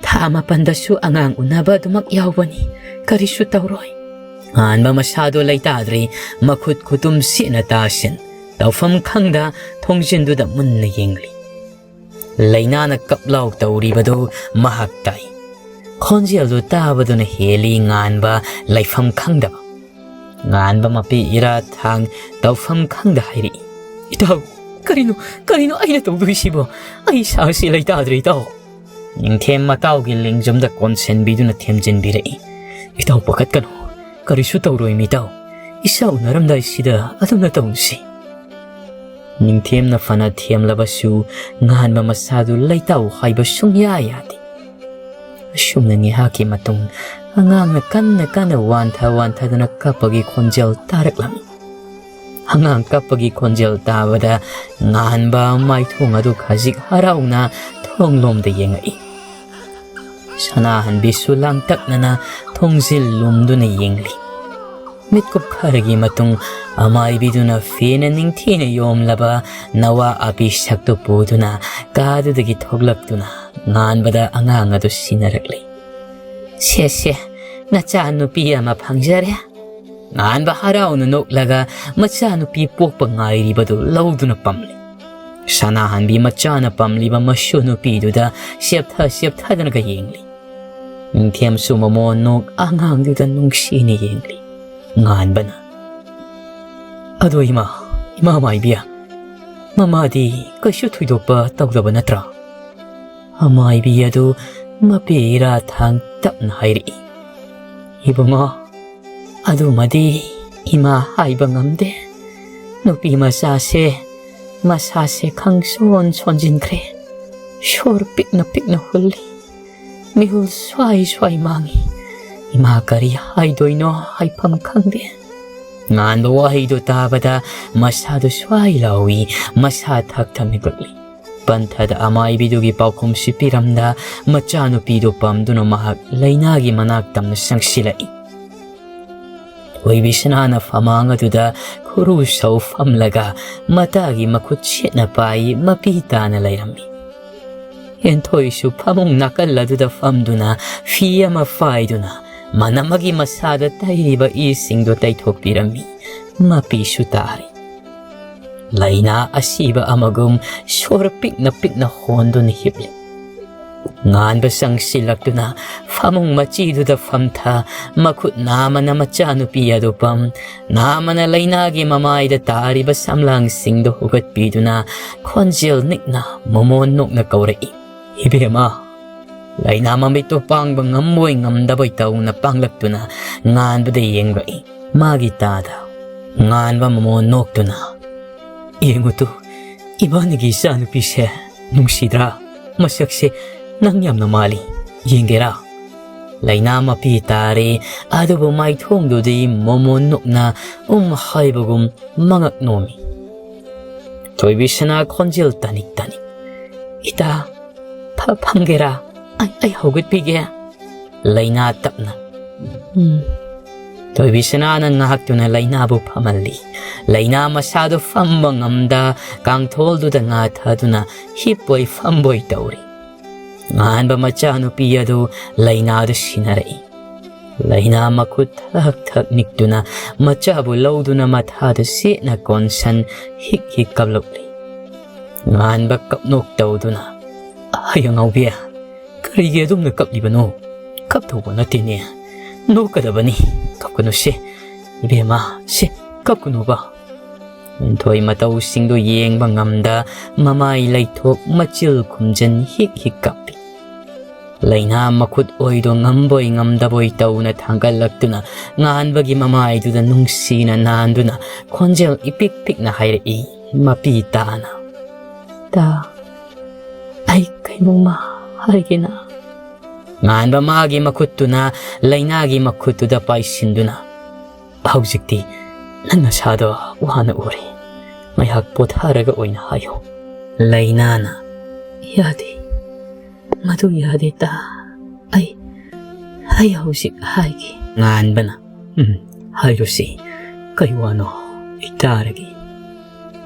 ꯊꯥ ꯃꯥꯄꯟꯗꯁꯨ ꯑꯉꯥꯡ ꯎꯅꯕ ꯑꯗꯨꯃꯛ ꯌꯥꯎꯕꯅꯤ, ꯀꯔꯤꯁꯨ ꯇꯧꯔꯣꯏ꯫" ꯉꯥꯟꯕ ꯃꯁꯥꯗꯣ ꯂꯩꯇꯥꯗ꯭ꯔꯤ, ꯃꯈꯨꯠ ꯈꯨꯇꯨꯝ ꯁꯦꯠꯅ ꯇꯥꯁꯤꯟ, ꯇꯧꯐꯝ ꯈꯪꯗ ꯊꯣꯡꯖꯤꯟꯗꯨꯗ ꯃꯨꯟꯅ ꯌꯦꯡꯂꯤ꯫ ꯂꯩꯅꯥꯅ ꯀꯞꯂꯥꯎ ꯇꯧꯔꯤꯕꯗꯨ ꯃꯍꯥꯛ ꯇꯥꯏ꯫ ꯈꯣꯟꯖꯦꯜꯗꯨ ꯇꯥꯕꯗꯨꯅ ꯍꯦꯜꯂꯤ ꯉꯥꯟꯕ ꯂꯩꯐꯝ ꯈꯪꯗꯕ꯫ ꯉꯥꯟꯕ ꯃꯄꯤ ꯏꯔꯥ ꯊꯥꯡ ꯇꯧꯐꯝ ꯈꯪꯗ ꯍꯥꯏꯔꯛꯏ, "ꯏꯇꯥꯎ, ꯀꯔꯤꯅꯣ, ꯀꯔꯤꯅꯣ ꯑꯩꯅ ꯇꯧꯗꯣꯏꯁꯤꯕꯣ? ꯑꯩ ꯏꯁꯥꯁꯤ ꯂꯩꯇꯥꯗ꯭ꯔꯦ ꯏꯇꯥꯎ꯫" ꯅꯤꯡꯊꯦꯝ ꯃꯇꯥꯎꯒꯤ ꯂꯦꯡꯖꯨꯝꯗ ꯀꯣꯟꯁꯤꯟꯕꯤꯗꯨꯅ ꯊꯦꯝꯖꯤꯟꯕꯤꯔꯛꯏ, "ꯏꯇꯥꯎ ꯄꯥꯈꯠꯀꯅꯨ, ꯀꯔꯤꯁꯨ ꯇꯧꯔꯣꯏ ꯃꯤꯇꯥꯎ꯫ ꯏꯁꯥ ꯎꯅꯔꯝꯗꯥꯏꯁꯤꯗ ꯑꯗꯨꯝꯅ ꯇꯧꯅꯁꯤ꯫" ꯅꯤꯡꯊꯦꯝꯅ ꯐꯅ ꯊꯦꯝꯂꯕꯁꯨ ꯉꯥꯟꯕ ꯃꯁꯥꯗꯨ ꯂꯩꯇꯥꯎ ꯍꯥꯏꯕ ꯁꯨꯡꯌꯥ ꯌꯥꯗꯦ꯫ ꯑꯁꯨꯝꯅ ꯉꯥꯏꯍꯥꯛꯀꯤ ꯃꯇꯨꯡ ꯑꯉꯥꯡꯅ ꯀꯟꯅ ꯀꯟꯅ ꯋꯥꯟꯊ ꯋꯥꯟꯊꯗꯨꯅ ꯀꯞꯄꯒꯤ ꯈꯣꯟꯖꯦꯜ ꯇꯥꯔꯛꯂꯝꯃꯤ꯫ ꯑꯉꯥꯡ ꯀꯞꯄꯒꯤ ꯈꯣꯟꯖꯦꯜ ꯇꯥꯕꯗ ꯉꯥꯟꯕ ꯃꯥꯏꯊꯣꯡ ꯑꯗꯨ ꯈꯖꯤꯛ ꯍꯔꯥꯎꯅ ꯊꯣꯡꯂꯣꯝꯗ ꯌꯦꯡꯉꯛꯏ꯫ ꯁꯅꯥꯍꯟꯕꯤꯁꯨ ꯂꯥꯡꯇꯛꯅꯅ ꯊꯣꯡꯖꯤꯜ ꯂꯨꯝꯗꯨꯅ ꯌꯦꯡꯂꯤ꯫ ꯃꯤꯠꯀꯨꯞ ꯈꯔꯒꯤ ꯃꯇꯨꯡ ꯑꯃꯥꯏꯕꯤꯗꯨꯅ ꯐꯤꯅ ꯅꯤꯡꯊꯤꯅ ꯌꯣꯝꯂꯕ ꯅꯋꯥ ꯑꯄꯤ ꯁꯛꯇꯨ ꯄꯨꯗꯨꯅ ꯀꯥꯗꯨꯗꯒꯤ ꯊꯣꯛꯂꯛꯇꯨꯅ ꯉꯥꯟꯕꯗ ꯑꯉꯥꯡ ꯑꯗꯨ ꯁꯤꯟꯅꯔꯛꯂꯤ꯫ "ꯁꯦ, ꯁꯦ, ꯅꯆꯥ ꯅꯨꯄꯤ ꯑꯃ ꯐꯪꯖꯔꯦ꯫" ꯉꯥꯟꯕ ꯍꯔꯥꯎꯅ ꯅꯣꯛꯂꯒ ꯃꯆꯥꯅꯨꯄꯤ ꯄꯣꯛꯄ ꯉꯥꯏꯔꯤꯕꯗꯨ ꯂꯧꯗꯨꯅ ꯄꯝꯂꯤ꯫ ꯁꯅꯥꯍꯟꯕꯤ ꯃꯆꯥꯅ ꯄꯝꯂꯤꯕ ꯃꯁꯨ ꯅꯨꯄꯤꯗꯨꯗ ꯁꯦꯞꯊ ꯁꯦꯞꯊꯗꯨꯅꯒ ꯌꯦꯡꯂꯤ꯫ ꯅꯤꯡꯊꯦꯝꯁꯨ ꯃꯃꯣꯟ ꯅꯣꯛ ꯑꯉꯥꯡꯗꯨꯗ ꯅꯨꯡꯁꯤꯅ ꯌꯦꯡꯂꯤ꯫ ꯉꯥꯟꯕꯅ, "ꯑꯗꯣ ꯏꯃꯥ, ꯏꯃꯥ ꯃꯥꯏꯕꯤ, ꯃꯃꯥꯗꯤ ꯀꯩꯁꯨ ꯊꯣꯏꯗꯣꯛꯄ ꯇꯧꯗꯕ ꯅꯠꯇ꯭ꯔꯥ?" ꯑꯃꯥꯏꯕꯤ ꯑꯗꯨ ꯃꯄꯤ ꯏꯔꯥ ꯊꯥꯡ ꯇꯞꯅ ꯍꯥꯏꯔꯛꯏ꯫ "ꯏꯕꯨꯡꯉꯣ, ꯑꯗꯨꯃꯗꯤ ꯏꯃꯥ ꯍꯥꯏꯕ ꯉꯝꯗꯦ꯫ ꯅꯨꯄꯤ ꯃꯆꯥꯁꯦ ꯃꯁꯥꯁꯦ ꯈꯪꯁꯣꯟ ꯁꯣꯟꯖꯤꯟꯈ꯭ꯔꯦ꯫ ꯁꯣꯔ ꯄꯤꯛꯅ ꯄꯤꯛꯅ ꯍꯨꯜꯂꯤ꯫ ꯃꯤꯍꯨꯜ ꯁ꯭ꯋꯥꯏ ꯁ꯭ꯋꯥꯏ ꯃꯥꯡꯏ꯫ ꯏꯃꯥ ꯀꯔꯤ ꯍꯥꯏꯗꯣꯏꯅꯣ ꯍꯥꯏꯐꯝ ꯈꯪꯗꯦ꯫" ꯉꯥꯟꯕ ꯋꯥꯍꯩꯗꯨ ꯇꯥꯕꯗ ꯃꯁꯥꯗꯨ ꯁ꯭ꯋꯥꯏ ꯂꯥꯎꯏ, ꯃꯁꯥ ꯊꯛ ꯊꯛ ꯃꯤꯀꯨꯠꯂꯤ꯫ ꯄꯟꯊꯗ ꯑꯃꯥꯏꯕꯤꯗꯨꯒꯤ ꯄꯥꯎꯈꯨꯝꯁꯤ ꯄꯤꯔꯝꯗ ꯃꯆꯥꯅꯨꯄꯤꯗꯨ ꯄꯝꯗꯨꯅ ꯃꯍꯥꯛ ꯂꯩꯅꯥꯒꯤ ꯃꯅꯥꯛ ꯇꯝꯅ ꯆꯪꯁꯤꯜꯂꯛꯏ꯫ ꯊꯣꯏꯕꯤ ꯁꯅꯥꯅ ꯐꯃꯥꯡ ꯑꯗꯨꯗ ꯈꯨꯔꯨ ꯁꯧ ꯐꯝꯂꯒ ꯃꯇꯥꯒꯤ ꯃꯈꯨꯠ ꯁꯦꯠꯅ ꯄꯥꯏ ꯃꯄꯤ ꯇꯥꯅ ꯂꯩꯔꯝꯃꯤ꯫ ꯍꯦꯟꯊꯣꯏꯁꯨ ꯐꯃꯨꯡ ꯅꯥꯀꯜ ꯑꯗꯨꯗ ꯐꯝꯗꯨꯅ ꯐꯤ ꯑꯃ ꯐꯥꯏꯗꯨꯅ ꯃꯅꯝ ꯑꯃꯒꯤ ꯃꯁꯥꯗ ꯇꯩꯔꯤꯕ ꯏꯁꯤꯡꯗꯨ ꯇꯩꯊꯣꯛꯄꯤꯔꯝꯃꯤ꯫ ꯃꯄꯤꯁꯨ ꯇꯥꯔꯤ꯫ ꯂꯥꯏꯅꯥ ꯑꯁꯤꯕ ꯑꯃꯒꯨꯝ ꯁꯣꯔ ꯄꯤꯛꯅ ꯄꯤꯛꯅ ꯍꯣꯟꯗꯨꯅ ꯍꯤꯞꯂꯤ꯫ ꯉꯥꯟꯕ ꯆꯪꯁꯤꯜꯂꯛꯇꯨꯅ ꯐꯃꯨꯡ ꯃꯆꯤꯗꯨꯗ ꯐꯝꯊ ꯃꯈꯨꯠ ꯅꯥꯃꯅ ꯃꯆꯥꯅꯨꯄꯤ ꯑꯗꯨ ꯄꯝ, ꯅꯥꯃꯅ ꯂꯥꯏꯅꯥꯒꯤ ꯃꯃꯥꯏꯗ ꯇꯥꯔꯤꯕ ꯁꯝꯂꯥꯡꯁꯤꯡꯗꯨ ꯍꯨꯒꯠꯄꯤꯗꯨꯅ ꯈꯣꯟꯖꯦꯜ ꯅꯤꯛꯅ ꯃꯃꯣꯟ ꯅꯣꯛꯅ ꯀꯧꯔꯛꯏ, "ꯏꯕꯦꯝꯃ, ꯂꯥꯏꯅꯥ ꯃꯃꯤꯠꯇꯨ ꯄꯥꯡꯕ ꯉꯝꯕꯣꯏ ꯉꯝꯗꯕꯣꯏ ꯇꯧꯅ ꯄꯥꯡꯂꯛꯇꯨꯅ ꯉꯥꯟꯕꯗ ꯌꯦꯡꯂꯛꯏ꯫ ꯃꯥꯒꯤ ꯇꯥꯗ ꯉꯥꯟꯕ ꯃꯃꯣꯟ ꯅꯣꯛꯇꯨꯅ, ꯌꯦꯡꯉꯨ ꯇꯨ, ꯏꯕꯥꯅꯤꯒꯤ ꯏꯆꯥꯅꯨꯄꯤꯁꯦ ꯅꯨꯡꯁꯤꯗ꯭ꯔꯥ? ꯃꯁꯛꯁꯦ ꯅꯪ ꯌꯥꯝꯅ ꯃꯥꯜꯂꯤ꯫ ꯌꯦꯡꯒꯦꯔꯥ?" ꯂꯩꯅꯥ ꯃꯄꯤ ꯇꯥꯔꯦ, ꯑꯗꯨꯕꯨ ꯃꯥꯏꯊꯣꯡꯗꯨꯗꯤ ꯃꯣꯃꯣꯟ ꯅꯣꯛꯅ ꯎꯝ ꯍꯥꯏꯕꯒꯨꯝ ꯃꯉꯛ ꯅꯣꯝꯃꯤ꯫ ꯊꯣꯏꯕꯤꯁꯅꯥ ꯈꯣꯟꯖꯦꯜ ꯇꯥꯅꯤꯛ ꯇꯥꯅꯤꯛ, "ꯏꯇꯥ, ꯐ-, ꯐꯝꯒꯦꯔꯥ? ꯑꯩ, ꯑꯩ ꯍꯧꯒꯠꯄꯤꯒꯦ?" ꯂꯩꯅꯥ ꯇꯞꯅ, "ꯎꯝ꯫" ꯊꯣꯏꯕꯤꯁꯅꯥꯅ ꯉꯥꯏꯍꯥꯛꯇꯨꯅ ꯂꯩꯅꯥꯕꯨ ꯐꯝꯍꯜꯂꯤ꯫ ꯂꯩꯅꯥ ꯃꯁꯥꯗꯨ ꯐꯝꯕ ꯉꯝꯗ ꯀꯥꯡꯊꯣꯜꯗꯨꯗ ꯉꯥꯊꯗꯨꯅ ꯍꯤꯞꯄꯣꯏ ꯐꯝꯕꯣꯏ ꯇꯧꯔꯤ꯫ ꯉꯥꯟꯕ ꯃꯆꯥꯅꯨꯄꯤ ꯑꯗꯨ ꯂꯩꯅꯥꯗꯨ ꯁꯤꯟꯅꯔꯛꯏ꯫ ꯂꯩꯅꯥ ꯃꯈꯨꯠ ꯊꯛ ꯊꯛ ꯅꯤꯛꯇꯨꯅ ꯃꯆꯥꯕꯨ ꯂꯧꯗꯨꯅ ꯃꯊꯥꯗꯨ ꯁꯦꯠꯅ ꯀꯣꯟꯁꯟ ꯍꯤꯛ ꯍꯤꯛ ꯀꯞꯂꯛꯂꯤ꯫ ꯉꯥꯟꯕ ꯀꯞꯅꯣꯛ ꯇꯧꯗꯨꯅ, "ꯑꯩ ꯑꯉꯥꯎꯕꯤ, ꯀꯔꯤꯒꯤ ꯑꯗꯨꯝꯅ ꯀꯞꯂꯤꯕꯅꯣ? ꯀꯞꯇꯧꯕ ꯅꯠꯇꯦꯅꯦ, ꯅꯣꯛꯀꯗꯕꯅꯤ꯫ ꯀꯞꯀꯅꯨꯁꯦ, ꯏꯕꯦꯝꯃ, ꯁꯦ, ꯀꯞꯀꯅꯨꯕ꯫" ꯂꯤꯟꯊꯣꯏ ꯃꯇꯧꯁꯤꯡꯗꯨ ꯌꯦꯡꯕ ꯉꯝꯗ ꯃꯃꯥꯏ ꯂꯩꯊꯣꯛ ꯃꯆꯤꯜ ꯈꯨꯝꯖꯟ ꯍꯤꯛ ꯍꯤꯛ ꯀꯞꯄꯤ꯫ ꯂꯩꯅꯥ ꯃꯈꯨꯠ ꯑꯣꯏꯗꯣ ꯉꯝꯕꯣꯏ ꯉꯝꯗꯕꯣꯏ ꯇꯧꯅ ꯊꯥꯡꯒꯠꯂꯛꯇꯨꯅ ꯉꯥꯟꯕꯒꯤ ꯃꯃꯥꯏꯗꯨꯗ ꯅꯨꯡꯁꯤꯅ ꯅꯥꯟꯗꯨꯅ ꯈꯣꯟꯖꯦꯜ ꯏꯄꯤꯛ ꯄꯤꯛꯅ ꯍꯥꯏꯔꯛꯏ, ꯃꯄꯤ ꯇꯥꯅ, "ꯇꯥ, ꯑꯩ ꯀꯩꯅꯣꯝꯃ ꯍꯥꯏꯒꯦꯅ꯫" ꯉꯥꯟꯕ ꯃꯥꯒꯤ ꯃꯈꯨꯠꯇꯨꯅ ꯂꯩꯅꯥꯒꯤ ꯃꯈꯨꯠꯇꯨꯗ ꯄꯥꯏꯁꯤꯟꯗꯨꯅ, "ꯍꯧꯖꯤꯛꯇꯤ ꯅꯪ ꯅꯁꯥꯗꯣ ꯋꯥꯅ ꯎꯔꯦ꯫ ꯉꯥꯏꯍꯥꯛ ꯄꯣꯊꯥꯔꯒ ꯑꯣꯏꯅ ꯍꯥꯏꯌꯣ꯫" ꯂꯩꯅꯥꯅ, "ꯌꯥꯗꯦ, ꯃꯗꯨ ꯌꯥꯗꯦ ꯇꯥ꯫ ꯑꯩ, ꯑꯩ ꯍꯧꯖꯤꯛ ꯍꯥꯏꯒꯦ꯫" ꯉꯥꯟꯕꯅ, "ꯎꯝ, ꯍꯥꯏꯔꯨꯁꯤ꯫ ꯀꯩ ꯋꯥꯅꯣ? ꯑꯩ ꯇꯥꯔꯒꯦ꯫"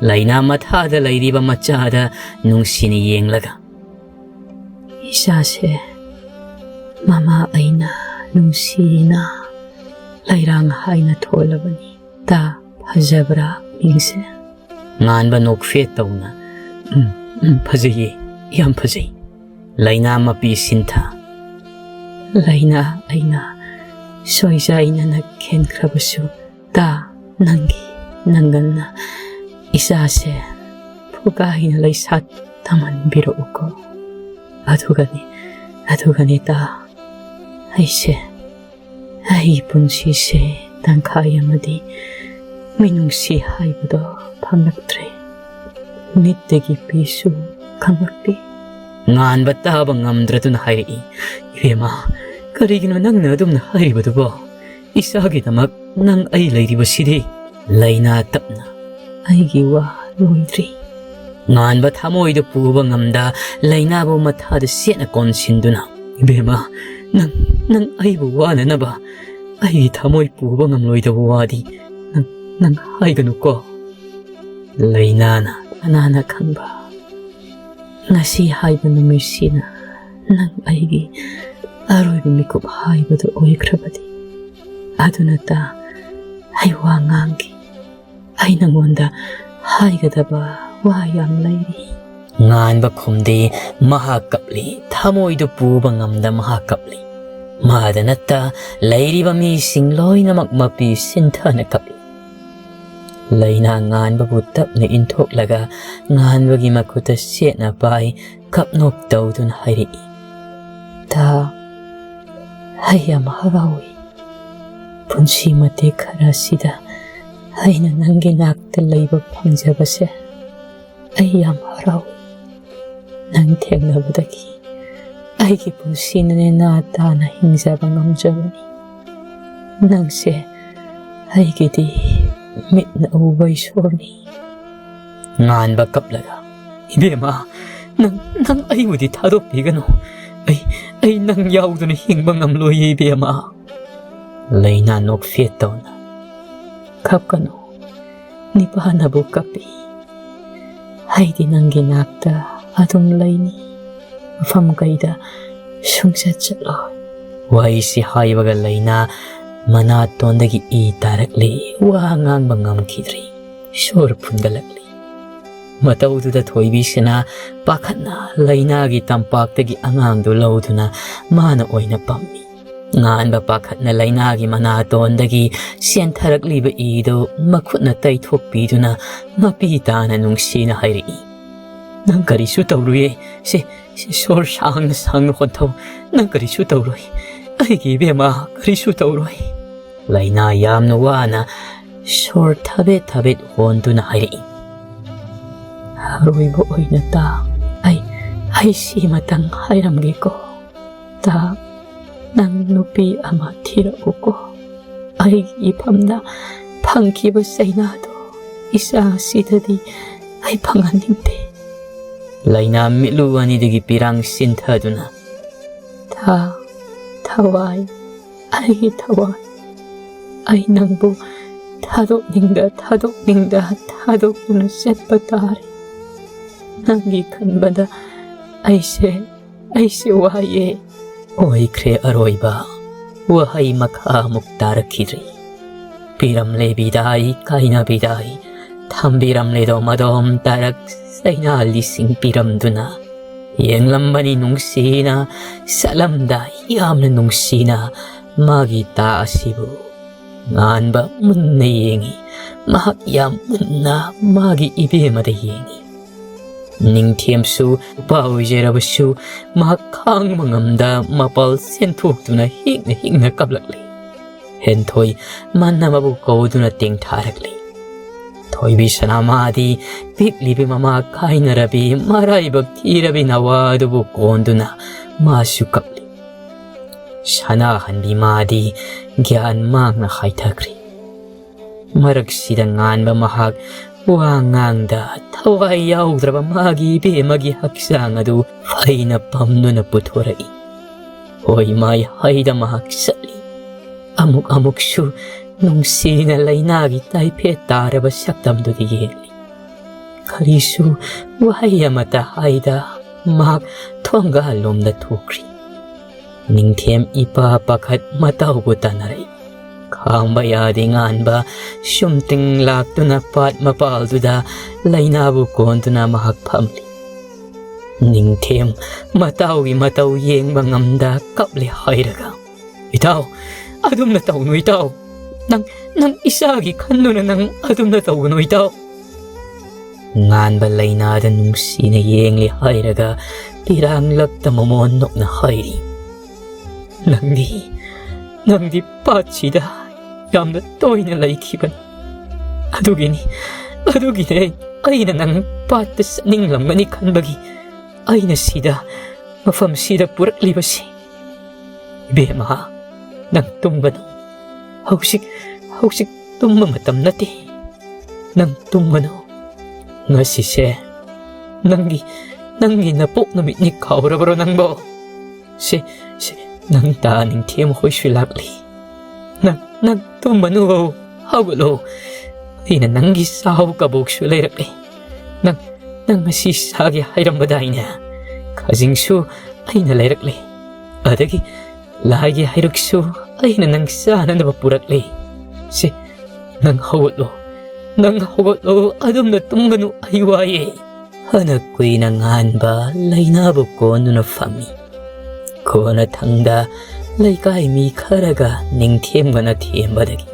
ꯂꯩꯅꯥ ꯃꯊꯥꯗ ꯂꯩꯔꯤꯕ ꯃꯆꯥꯗ ꯅꯨꯡꯁꯤꯅ ꯌꯦꯡꯂꯒ, "ꯏꯆꯥꯁꯦ ꯃꯃꯥ ꯑꯩꯅ ꯅꯨꯡꯁꯤꯅ ꯂꯩꯔꯥꯡ ꯍꯥꯏꯅ ꯊꯣꯜꯂꯕꯅꯤ꯫ ꯇꯥ, ꯐꯖꯕ꯭ꯔꯥ ꯃꯤꯡꯁꯦ?" ꯉꯥꯟꯕ ꯅꯣꯛꯐꯦꯠ ꯇꯧꯅ, "ꯎꯝ, ꯎꯝ, ꯐꯖꯩꯌꯦ, ꯌꯥꯝ ꯐꯖꯩ꯫" ꯂꯩꯅꯥ ꯃꯄꯤ ꯁꯤꯟꯊ, "ꯂꯩꯅꯥ ꯑꯩꯅ ꯁꯣꯏꯖꯥꯏꯅꯅ ꯈꯦꯟꯈ꯭ꯔꯕꯁꯨ, ꯇꯥ, ꯅꯪꯒꯤ ꯅꯪꯒꯟꯅ ꯏꯆꯥꯁꯦ ꯐꯨꯒꯥꯏꯅ ꯂꯩꯁꯥꯠ ꯇꯝꯍꯟꯕꯤꯔꯛꯎꯀꯣ꯫ ꯑꯗꯨꯒꯅꯤ, ꯑꯗꯨꯒꯅꯤ ꯇꯥ, ꯑꯩꯁꯦ, ꯑꯩꯒꯤ ꯄꯨꯟꯁꯤꯁꯦ ꯇꯪꯈꯥꯏ ꯑꯃꯗꯤ ꯃꯤꯅꯨꯡꯁꯤ ꯍꯥꯏꯕꯗꯣ ꯐꯪꯂꯛꯇ꯭ꯔꯦ꯫" ꯃꯤꯠꯇꯒꯤ ꯄꯤꯁꯨ ꯈꯪꯂꯛꯇꯦ꯫ ꯉꯥꯟꯕ ꯇꯥꯕ ꯉꯝꯗ꯭ꯔꯗꯨꯅ ꯍꯥꯏꯔꯛꯏ, "ꯏꯕꯦꯝꯃ, ꯀꯔꯤꯒꯤꯅꯣ ꯅꯪꯅ ꯑꯗꯨꯝꯅ ꯍꯥꯏꯔꯤꯕꯗꯨꯕꯣ? ꯏꯆꯥꯒꯤꯗꯃꯛ ꯅꯪ ꯑꯩ ꯂꯩꯔꯤꯕꯁꯤꯗꯤ?" ꯂꯩꯅꯥ ꯇꯞꯅ, "ꯑꯩꯒꯤ ꯋꯥ ꯂꯣꯏꯗ꯭ꯔꯤ꯫" ꯉꯥꯟꯕ ꯊꯃꯣꯏꯗꯨ ꯄꯨꯕ ꯉꯝꯗ ꯂꯩꯅꯥꯕꯨ ꯃꯊꯥꯗ ꯆꯦꯠꯅ ꯀꯣꯟꯁꯤꯟꯗꯨꯅ, "ꯏꯕꯦꯝꯃ, ꯅꯪ, ꯅꯪ ꯑꯩꯕꯨ ꯋꯥꯅꯅꯕ ꯑꯩꯒꯤ ꯊꯃꯣꯏ ꯄꯨꯕ ꯉꯝꯂꯣꯏꯗꯕ ꯋꯥꯗꯤ ꯅꯪ, ꯅꯪ ꯍꯥꯏꯒꯅꯨꯀꯣ꯫" ꯂꯩꯅꯥꯅ, "ꯀꯅꯥꯅ ꯈꯪꯕ? ꯉꯁꯤ ꯍꯥꯏꯕ ꯅꯨꯃꯤꯠꯁꯤꯅ ꯅꯪ ꯑꯩꯒꯤ ꯑꯔꯣꯏꯕ ꯃꯤꯀꯨꯞ ꯍꯥꯏꯕꯗꯨ ꯑꯣꯏꯈ꯭ꯔꯕꯗꯤ꯫ ꯑꯗꯨꯅ ꯇꯥ, ꯑꯩ ꯋꯥ ꯉꯥꯡꯒꯦ꯫ ꯑꯩ ꯅꯉꯣꯟꯗ ꯍꯥꯏꯒꯗꯕ ꯋꯥ ꯌꯥꯝ ꯂꯩꯔꯤ꯫" ꯉꯥꯟꯕ ꯈꯨꯝꯗꯦ, ꯃꯍꯥꯛ ꯀꯞꯂꯤ꯫ ꯊꯃꯣꯏꯗꯨ ꯄꯨꯕ ꯉꯝꯗ ꯃꯍꯥꯛ ꯀꯞꯂꯤ꯫ ꯃꯥꯗ ꯅꯠꯇ ꯂꯩꯔꯤꯕ ꯃꯤꯁꯤꯡ ꯂꯣꯏꯅꯃꯛ ꯃꯄꯤ ꯁꯤꯟꯊꯅ ꯀꯞꯂꯤ꯫ ꯂꯩꯅꯥ ꯉꯥꯟꯕꯕꯨ ꯇꯞꯅ ꯏꯟꯊꯣꯛꯂꯒ ꯉꯥꯟꯕꯒꯤ ꯃꯈꯨꯠꯇ ꯆꯦꯠꯅ ꯄꯥꯏ, ꯀꯞꯅꯣꯛ ꯇꯧꯗꯨꯅ ꯍꯥꯏꯔꯛꯏ, "ꯇꯥ, ꯑꯩ ꯌꯥꯝ ꯍꯔꯥꯎꯏ꯫ ꯄꯨꯟꯁꯤ ꯃꯇꯦꯛ ꯈꯔ ꯑꯁꯤꯗ ꯑꯩꯅ ꯅꯪꯒꯤ ꯅꯥꯛꯇ ꯂꯩꯕ ꯐꯪꯖꯕꯁꯦ ꯑꯩ ꯌꯥꯝ ꯍꯔꯥꯎꯏ꯫ ꯅꯪ ꯊꯦꯡꯅꯕꯗꯒꯤ ꯑꯩꯒꯤ ꯄꯨꯟꯁꯤ ꯅꯦꯅꯥ ꯇꯥꯅ ꯍꯤꯡꯖꯕ ꯉꯝꯖꯕꯅꯤ꯫ ꯅꯪꯁꯦ ꯑꯩꯒꯤꯗꯤ ꯃꯤꯠꯅ ꯎꯕ ꯏꯁꯣꯔꯅꯤ꯫" ꯉꯥꯟꯕ ꯀꯞꯂꯒ, "ꯏꯕꯦꯝꯃ, ꯅꯪ, ꯅꯪ ꯑꯩꯕꯨꯗꯤ ꯊꯥꯗꯣꯛꯄꯤꯒꯅꯨ꯫ ꯑꯩ, ꯑꯩ ꯅꯪ ꯌꯥꯎꯗꯅ ꯍꯤꯡꯕ ꯉꯝꯂꯣꯏꯌꯦ ꯏꯕꯦꯝꯃ꯫" ꯂꯩꯅꯥ ꯅꯣꯛꯐꯦꯠ ꯇꯧꯅ, "ꯀꯞꯀꯅꯨ, ꯅꯤꯄꯥꯅꯕꯨ ꯀꯞꯄꯤ꯫ ꯑꯩꯗꯤ ꯅꯪꯒꯤ ꯅꯥꯛꯇ ꯑꯗꯨꯝ ꯂꯩꯅꯤ, ꯃꯐꯝ ꯀꯩꯗ ꯁꯨꯡꯆꯠ ꯆꯠꯂꯣꯏ꯫" ꯋꯥꯍꯩꯁꯤ ꯍꯥꯏꯕꯒ ꯂꯩꯅꯥ ꯃꯅꯥꯇꯣꯟꯗꯒꯤ ꯏ ꯇꯥꯔꯛꯂꯤ, ꯋꯥ ꯉꯥꯡꯕ ꯉꯝꯈꯤꯗ꯭ꯔꯤ, ꯁꯣꯔ ꯐꯨꯟꯒꯠꯂꯛꯂꯤ꯫ ꯃꯇꯧꯗꯨꯗ ꯊꯣꯏꯕꯤꯁꯤꯅ ꯄꯥꯈꯠꯅ ꯂꯩꯅꯥꯒꯤ ꯇꯝꯄꯥꯛꯇꯒꯤ ꯑꯉꯥꯡꯗꯨ ꯂꯧꯗꯨꯅ ꯃꯥꯅ ꯑꯣꯏꯅ ꯄꯝꯃꯤ꯫ ꯉꯥꯟꯕ ꯄꯥꯈꯠꯅ ꯂꯩꯅꯥꯒꯤ ꯃꯅꯥꯇꯣꯟꯗꯒꯤ ꯆꯦꯟꯊꯔꯛꯂꯤꯕ ꯏꯗꯨ ꯃꯈꯨꯠꯅ ꯇꯩꯊꯣꯛꯄꯤꯗꯨꯅ ꯃꯄꯤ ꯇꯥꯅ ꯅꯨꯡꯁꯤꯅ ꯍꯥꯏꯔꯛꯏ, "ꯅꯪ ꯀꯔꯤꯁꯨ ꯇꯧꯔꯨꯌꯦ꯫ ꯁꯦ, ꯁꯦ, ꯁꯣꯔ ꯁꯥꯡꯅ ꯁꯥꯡꯅ ꯍꯣꯟꯊꯧ꯫ ꯅꯪ ꯀꯔꯤꯁꯨ ꯇꯧꯔꯣꯏ꯫ ꯑꯩꯒꯤ ꯏꯕꯦꯝꯃ, ꯀꯔꯤꯁꯨ ꯇꯧꯔꯣꯏ꯫" ꯂꯩꯅꯥ ꯌꯥꯝꯅ ꯋꯥꯅ ꯁꯣꯔ ꯊꯕꯦꯠ ꯊꯕꯦꯠ ꯍꯣꯟꯗꯨꯅ ꯍꯥꯏꯔꯛꯏ, ꯑꯔꯣꯏꯕ ꯑꯣꯏꯅ ꯇꯥ, ꯑꯩ, ꯑꯩ ꯁꯤꯃꯇꯪ ꯍꯥꯏꯔꯝꯒꯦꯀꯣ꯫ ꯇꯥ, ꯅꯪ ꯅꯨꯄꯤ ꯑꯃ ꯊꯤꯔꯛꯎꯀꯣ꯫ ꯑꯩꯒꯤ ꯏꯐꯝꯗ ꯐꯪꯈꯤꯕ ꯆꯩꯅꯥꯗꯣ ꯏꯆꯥꯁꯤꯗꯗꯤ ꯑꯩ ꯐꯪꯍꯟꯅꯤꯡꯗꯦ꯫ ꯂꯩꯅꯥ ꯃꯤꯠꯂꯨ ꯑꯅꯤꯗꯒꯤ ꯄꯤꯔꯥꯡ ꯁꯤꯟꯊꯗꯨꯅ, ꯊꯥ, ꯊꯋꯥꯏ, ꯑꯩꯒꯤ ꯊꯋꯥꯏ, ꯑꯩ ꯅꯪꯕꯨ ꯊꯥꯗꯣꯛꯅꯤꯡꯗ, ꯊꯥꯗꯣꯛꯅꯤꯡꯗ, ꯊꯥꯗꯣꯛꯇꯨꯅ ꯆꯠꯄ ꯇꯥꯔꯦ꯫ ꯅꯪꯒꯤ ꯈꯟꯕꯗ ꯑꯩꯁꯦ, ꯑꯩꯁꯦ ꯋꯥꯏꯌꯦ꯫ ꯑꯣꯏꯈ꯭ꯔꯦ ꯑꯔꯣꯏꯕ, ꯋꯥꯍꯩ ꯃꯈꯥ ꯑꯃꯨꯛ ꯇꯥꯔꯛꯈꯤꯗ꯭ꯔꯤ꯫ ꯄꯤꯔꯝꯂꯦ ꯕꯤꯗꯥꯏ, ꯀꯥꯏꯅꯕꯤꯗꯥꯏ, ꯊꯝꯕꯤꯔꯝꯂꯦ ꯗꯣꯝ ꯑꯗꯣꯝ ꯇꯥꯔꯛ ꯆꯩꯅꯥ ꯂꯤꯁꯤꯡ ꯄꯤꯔꯝꯗꯨꯅ꯫ ꯌꯦꯡꯂꯝꯕꯅꯤ ꯅꯨꯡꯁꯤꯅ, ꯆꯠꯂꯝꯗꯥꯏ ꯌꯥꯝꯅ ꯅꯨꯡꯁꯤꯅ, ꯃꯥꯒꯤ ꯇꯥ ꯑꯁꯤꯕꯨ꯫ ꯉꯥꯟꯕ ꯃꯨꯟꯅ ꯌꯦꯡꯉꯤ, ꯃꯍꯥꯛ ꯌꯥꯝ ꯃꯨꯟꯅ ꯃꯥꯒꯤ ꯏꯕꯦꯝꯃꯗ ꯌꯦꯡꯉꯤ꯫ ꯅꯤꯡꯊꯦꯝꯁꯨ ꯅꯨꯄꯥ ꯑꯣꯏꯖꯔꯕꯁꯨ ꯃꯍꯥꯛ ꯈꯥꯡꯕ ꯉꯝꯗ ꯃꯄꯥꯜ ꯆꯦꯟꯊꯣꯛꯇꯨꯅ ꯍꯤꯛꯅ ꯍꯤꯛꯅ ꯀꯞꯂꯛꯂꯤ꯫ ꯍꯦꯟꯊꯣꯏ ꯃꯟꯅ ꯃꯕꯨ ꯀꯧꯗꯨꯅ ꯇꯦꯡꯊꯥꯔꯛꯂꯤ꯫ ꯊꯣꯏꯕꯤ ꯁꯅꯥꯃꯥꯗꯤ ꯄꯤꯛꯂꯤꯕꯤ ꯃꯃꯥ ꯀꯥꯏꯅꯔꯕꯤ ꯃꯔꯥꯏꯕꯛ ꯊꯤꯔꯕꯤ ꯅꯋꯥꯗꯨꯕꯨ ꯀꯣꯟꯗꯨꯅ ꯃꯥꯁꯨ ꯀꯞꯂꯤ꯫ ꯁꯅꯥꯍꯟꯕꯤ ꯃꯥꯗꯤ ꯒ꯭ꯌꯥꯟ ꯃꯥꯡꯅ ꯍꯥꯏꯊꯈ꯭ꯔꯤ꯫ ꯃꯔꯛꯁꯤꯗ ꯉꯥꯟꯕ ꯃꯍꯥꯛ ꯋꯥ ꯉꯥꯡꯗ ꯊꯋꯥꯏ ꯌꯥꯎꯗ꯭ꯔꯕ ꯃꯥꯒꯤ ꯏꯕꯦꯝꯃꯒꯤ ꯍꯛꯆꯥꯡ ꯑꯗꯨ ꯐꯩꯅ ꯄꯝꯗꯨꯅ ꯄꯨꯊꯣꯔꯛꯏ꯫ ꯍꯣꯏ ꯃꯥꯏ ꯍꯩꯗ ꯃꯍꯥꯛ ꯆꯠꯂꯤ꯫ ꯑꯃꯨꯛ ꯑꯃꯨꯛꯁꯨ ꯅꯨꯡꯁꯤꯅ ꯂꯩꯅꯥꯒꯤ ꯇꯥꯏꯐꯦꯠ ꯇꯥꯔꯕ ꯁꯛꯇꯝꯗꯨꯗ ꯌꯦꯡꯂꯤ꯫ ꯀꯔꯤꯁꯨ ꯋꯥꯍꯩ ꯑꯃꯠꯇ ꯍꯥꯏꯗ ꯃꯍꯥꯛ ꯊꯣꯡꯒꯥꯜꯂꯣꯝꯗ ꯊꯣꯛꯈ꯭ꯔꯤ꯫ ꯅꯤꯡꯊꯦꯝ ꯏꯄꯥ ꯄꯥꯈꯠ ꯃꯇꯧꯕꯨ ꯇꯥꯟꯅꯔꯛꯏ꯫ ꯈꯥꯡꯕ ꯌꯥꯗꯦ ꯉꯥꯟꯕ ꯁꯨꯝ ꯇꯤꯡ ꯂꯥꯛꯇꯨꯅ ꯄꯥꯠ ꯃꯄꯥꯜꯗꯨꯗ ꯂꯩꯅꯥꯕꯨ ꯀꯣꯟꯗꯨꯅ ꯃꯍꯥꯛ ꯐꯝꯂꯤ꯫ ꯅꯤꯡꯊꯦꯝ ꯃꯇꯥꯎꯒꯤ ꯃꯇꯧ ꯌꯦꯡꯕ ꯉꯝꯗ ꯀꯞꯂꯦ ꯍꯥꯏꯔꯒ, "ꯏꯇꯥꯎ, ꯑꯗꯨꯝꯅ ꯇꯧꯅꯨ ꯏꯇꯥꯎ꯫ ꯅꯪ, ꯅꯪ ꯏꯆꯥꯒꯤ ꯈꯟꯗꯨꯅ ꯅꯪ ꯑꯗꯨꯝꯅ ꯇꯧꯒꯅꯨ ꯏꯇꯥꯎ꯫" ꯉꯥꯟꯕ ꯂꯩꯅꯥꯗ ꯅꯨꯡꯁꯤꯅ ꯌꯦꯡꯂꯦ ꯍꯥꯏꯔꯒ ꯄꯤꯔꯥꯡꯂꯛꯇ ꯃꯃꯣꯟ ꯅꯣꯛꯅ ꯍꯥꯏꯔꯤ꯫ "ꯅꯪꯗꯤ, ꯅꯪꯗꯤ ꯄꯥꯠꯁꯤꯗ ꯌꯥꯝꯅ ꯇꯣꯏꯅ ꯂꯩꯈꯤꯕꯅꯤ꯫ ꯑꯗꯨꯒꯤꯅꯤ, ꯑꯗꯨꯒꯤꯅꯦ ꯑꯩꯅ ꯅꯪ ꯄꯥꯠꯇ ꯆꯠꯅꯤꯡꯂꯝꯒꯅꯤ ꯈꯟꯕꯒꯤ ꯑꯩꯅ ꯁꯤꯗ, ꯃꯐꯝꯁꯤꯗ ꯄꯨꯔꯛꯂꯤꯕꯁꯤ꯫ ꯏꯕꯦꯝꯃ, ꯅꯪ ꯇꯨꯝꯒꯅꯨ꯫ ꯍꯧꯖꯤꯛ, ꯍꯧꯖꯤꯛ ꯇꯨꯝꯕ ꯃꯇꯝ ꯅꯠꯇꯦ꯫ ꯅꯪ ꯇꯨꯝꯒꯅꯨ꯫ ꯉꯁꯤꯁꯦ ꯅꯪꯒꯤ, ꯅꯪꯒꯤ ꯅꯄꯣꯛ ꯅꯨꯃꯤꯠꯅꯤ ꯀꯥꯎꯔꯕ꯭ꯔꯣ ꯅꯪꯕꯣ? ꯁꯦ, ꯁꯦ, ꯅꯪ ꯇꯥ ꯅꯤꯡꯊꯦꯝ ꯍꯣꯏꯁꯨ ꯂꯥꯛꯂꯤ꯫ ꯅꯪ, ꯅꯪ ꯇꯨꯝꯃꯅꯨ, ꯍꯧꯒꯠꯂꯣ꯫ ꯑꯩꯅ ꯅꯪꯒꯤ ꯆꯥꯍꯧ ꯀꯕꯣꯛꯁꯨ ꯂꯩꯔꯛꯂꯤ꯫ ꯅꯪ, ꯅꯪ ꯉꯁꯤ ꯆꯥꯒꯦ ꯍꯥꯏꯔꯝꯕꯗꯥꯏꯅꯦ? ꯈꯖꯤꯡꯁꯨ ꯑꯩꯅ ꯂꯩꯔꯛꯂꯤ꯫ ꯑꯗꯒꯤ ꯂꯥꯏꯒꯤ ꯍꯩꯔꯨꯛꯁꯨ ꯑꯩꯅ ꯅꯪ ꯆꯥꯅꯅꯕ ꯄꯨꯔꯛꯂꯤ꯫ ꯁꯦ, ꯅꯪ ꯍꯧꯒꯠꯂꯣ꯫ ꯅꯪ ꯍꯧꯒꯠꯂꯣ, ꯑꯗꯨꯝꯅ ꯇꯨꯝꯒꯅꯨ, ꯑꯩ ꯋꯥꯏꯌꯦ꯫ ꯐꯅ ꯀꯨꯏꯅ ꯉꯥꯟꯕ ꯂꯩꯅꯥꯕꯨ ꯀꯣꯟꯗꯨꯅ ꯐꯝꯃꯤ꯫ ꯀꯣꯟꯅꯊꯪꯗ ꯂꯩꯀꯥꯏ ꯃꯤ ꯈꯔꯒ ꯅꯤꯡꯊꯦꯝꯒꯅ ꯊꯦꯝꯕꯗꯒꯤ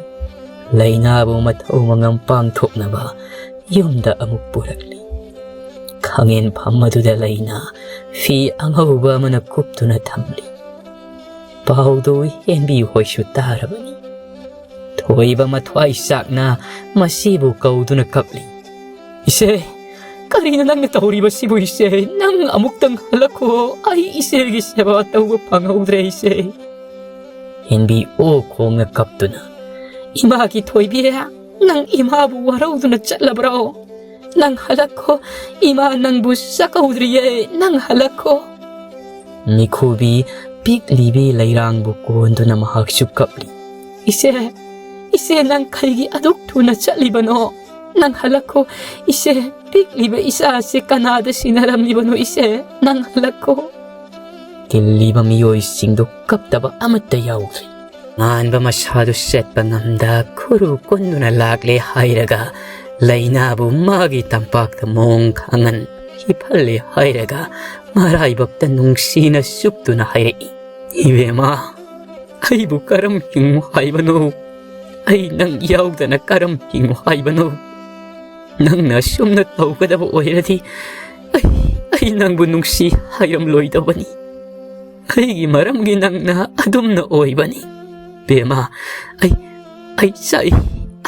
ꯂꯩꯅꯥꯕꯨ ꯃꯊꯧ ꯃꯉꯝ ꯄꯥꯡꯊꯣꯛꯅꯕ ꯌꯨꯝꯗ ꯑꯃꯨꯛ ꯄꯨꯔꯛꯂꯤ꯫ ꯈꯥꯡꯉꯦꯟꯐꯝ ꯑꯗꯨꯗ ꯂꯩꯅ ꯐꯤ ꯑꯉꯧꯕ ꯑꯃꯅ ꯀꯨꯞꯇꯨꯅ ꯊꯝꯂꯤ꯫ ꯄꯥꯎꯗꯨ ꯍꯦꯟꯕꯤ ꯍꯣꯏꯁꯨ ꯇꯥꯔꯕꯅꯤ꯫ ꯊꯣꯏꯕ ꯃꯊ꯭ꯋꯥꯏ ꯆꯥꯛꯅ ꯃꯁꯤꯕꯨ ꯀꯧꯗꯨꯅ ꯀꯞꯂꯤ꯫ "ꯏꯆꯦ, ꯀꯔꯤꯅꯣ ꯅꯪꯅ ꯇꯧꯔꯤꯕꯁꯤꯕꯨ ꯏꯆꯦ? ꯅꯪ ꯑꯃꯨꯛꯇꯪ ꯍꯜꯂꯛꯈꯣ, ꯑꯩ ꯏꯆꯦꯒꯤ ꯁꯦꯕꯥ ꯇꯧꯕ ꯐꯪꯍꯧꯗ꯭ꯔꯦ ꯏꯆꯦ꯫" ꯍꯦꯟꯕꯤ ꯑꯣ ꯈꯣꯡꯅ ꯀꯞꯇꯨꯅ, "ꯏꯃꯥꯒꯤ ꯊꯣꯏꯕꯤ, ꯅꯪ ꯏꯃꯥꯕꯨ ꯋꯥꯔꯧꯗꯨꯅ ꯆꯠꯂꯕ꯭ꯔꯣ? ꯅꯪ ꯍꯜꯂꯛꯈꯣ, ꯏꯃꯥ ꯅꯪꯕꯨ ꯆꯥꯛꯀꯧꯗ꯭ꯔꯤꯌꯦ, ꯅꯪ ꯍꯜꯂꯛꯈꯣ꯫" ꯃꯤꯈꯨꯕꯤ ꯄꯤꯛꯂꯤꯕꯤ ꯂꯩꯔꯥꯡꯕꯨ ꯀꯣꯟꯗꯨꯅ ꯃꯍꯥꯛꯁꯨ ꯀꯞꯂꯤ꯫ "ꯏꯆꯦ, ꯏꯆꯦ, ꯅꯪ ꯀꯩꯒꯤ ꯑꯗꯨꯛ ꯊꯨꯅ ꯆꯠꯂꯤꯕꯅꯣ? ꯅꯪ ꯍꯜꯂꯛꯈꯣ, ꯏꯆꯦ, ꯄꯤꯛꯂꯤꯕ ꯏꯆꯥꯁꯦ ꯀꯅꯥꯗ ꯁꯤꯟꯅꯔꯝꯂꯤꯕꯅꯣ, ꯏꯆꯦ? ꯅꯪ ꯍꯜꯂꯛꯈꯣ꯫" ꯇꯤꯜꯂꯤꯕ ꯃꯤꯑꯣꯏꯁꯤꯡꯗꯨ ꯀꯞꯇꯕ ꯑꯃꯠꯇ ꯌꯥꯎꯗ꯭ꯔꯤ꯫ ꯉꯥꯟꯕ ꯃꯁꯥꯗꯨ ꯆꯠꯄ ꯉꯝꯗ ꯈꯨꯔꯨ ꯀꯨꯟꯗꯨꯅ ꯂꯥꯛꯂꯦ ꯍꯥꯏꯔꯒ ꯂꯩꯅꯥꯕꯨ ꯃꯥꯒꯤ ꯇꯝꯄꯥꯛꯇ ꯃꯣꯡ ꯈꯥꯡꯍꯟ ꯍꯤꯞꯍꯜꯂꯦ ꯍꯥꯏꯔꯒ ꯃꯔꯥꯏꯕꯛꯇ ꯅꯨꯡꯁꯤꯅ ꯆꯨꯞꯇꯨꯅ ꯍꯥꯏꯔꯛꯏ, "ꯏꯕꯦꯝꯃ, ꯑꯩꯕꯨ ꯀꯔꯝ ꯍꯤꯡꯉꯨ ꯍꯥꯏꯕꯅꯣ? ꯑꯩ ꯅꯪ ꯌꯥꯎꯗꯅ ꯀꯔꯝ ꯍꯤꯡꯉꯨ ꯍꯥꯏꯕꯅꯣ? ꯅꯪꯅ ꯑꯁꯨꯝꯅ ꯇꯧꯒꯗꯕ ꯑꯣꯏꯔꯗꯤ ꯑꯩ, ꯑꯩ ꯅꯪꯕꯨ ꯅꯨꯡꯁꯤ ꯍꯥꯏꯔꯝꯂꯣꯏꯗꯕꯅꯤ꯫ ꯑꯩꯒꯤ ꯃꯔꯝꯒꯤ ꯅꯪꯅ ꯑꯗꯨꯝꯅ ꯑꯣꯏꯕꯅꯤ꯫ ꯕꯦꯝꯃ, ꯑꯩ, ꯑꯩ ꯆꯥꯛꯏ꯫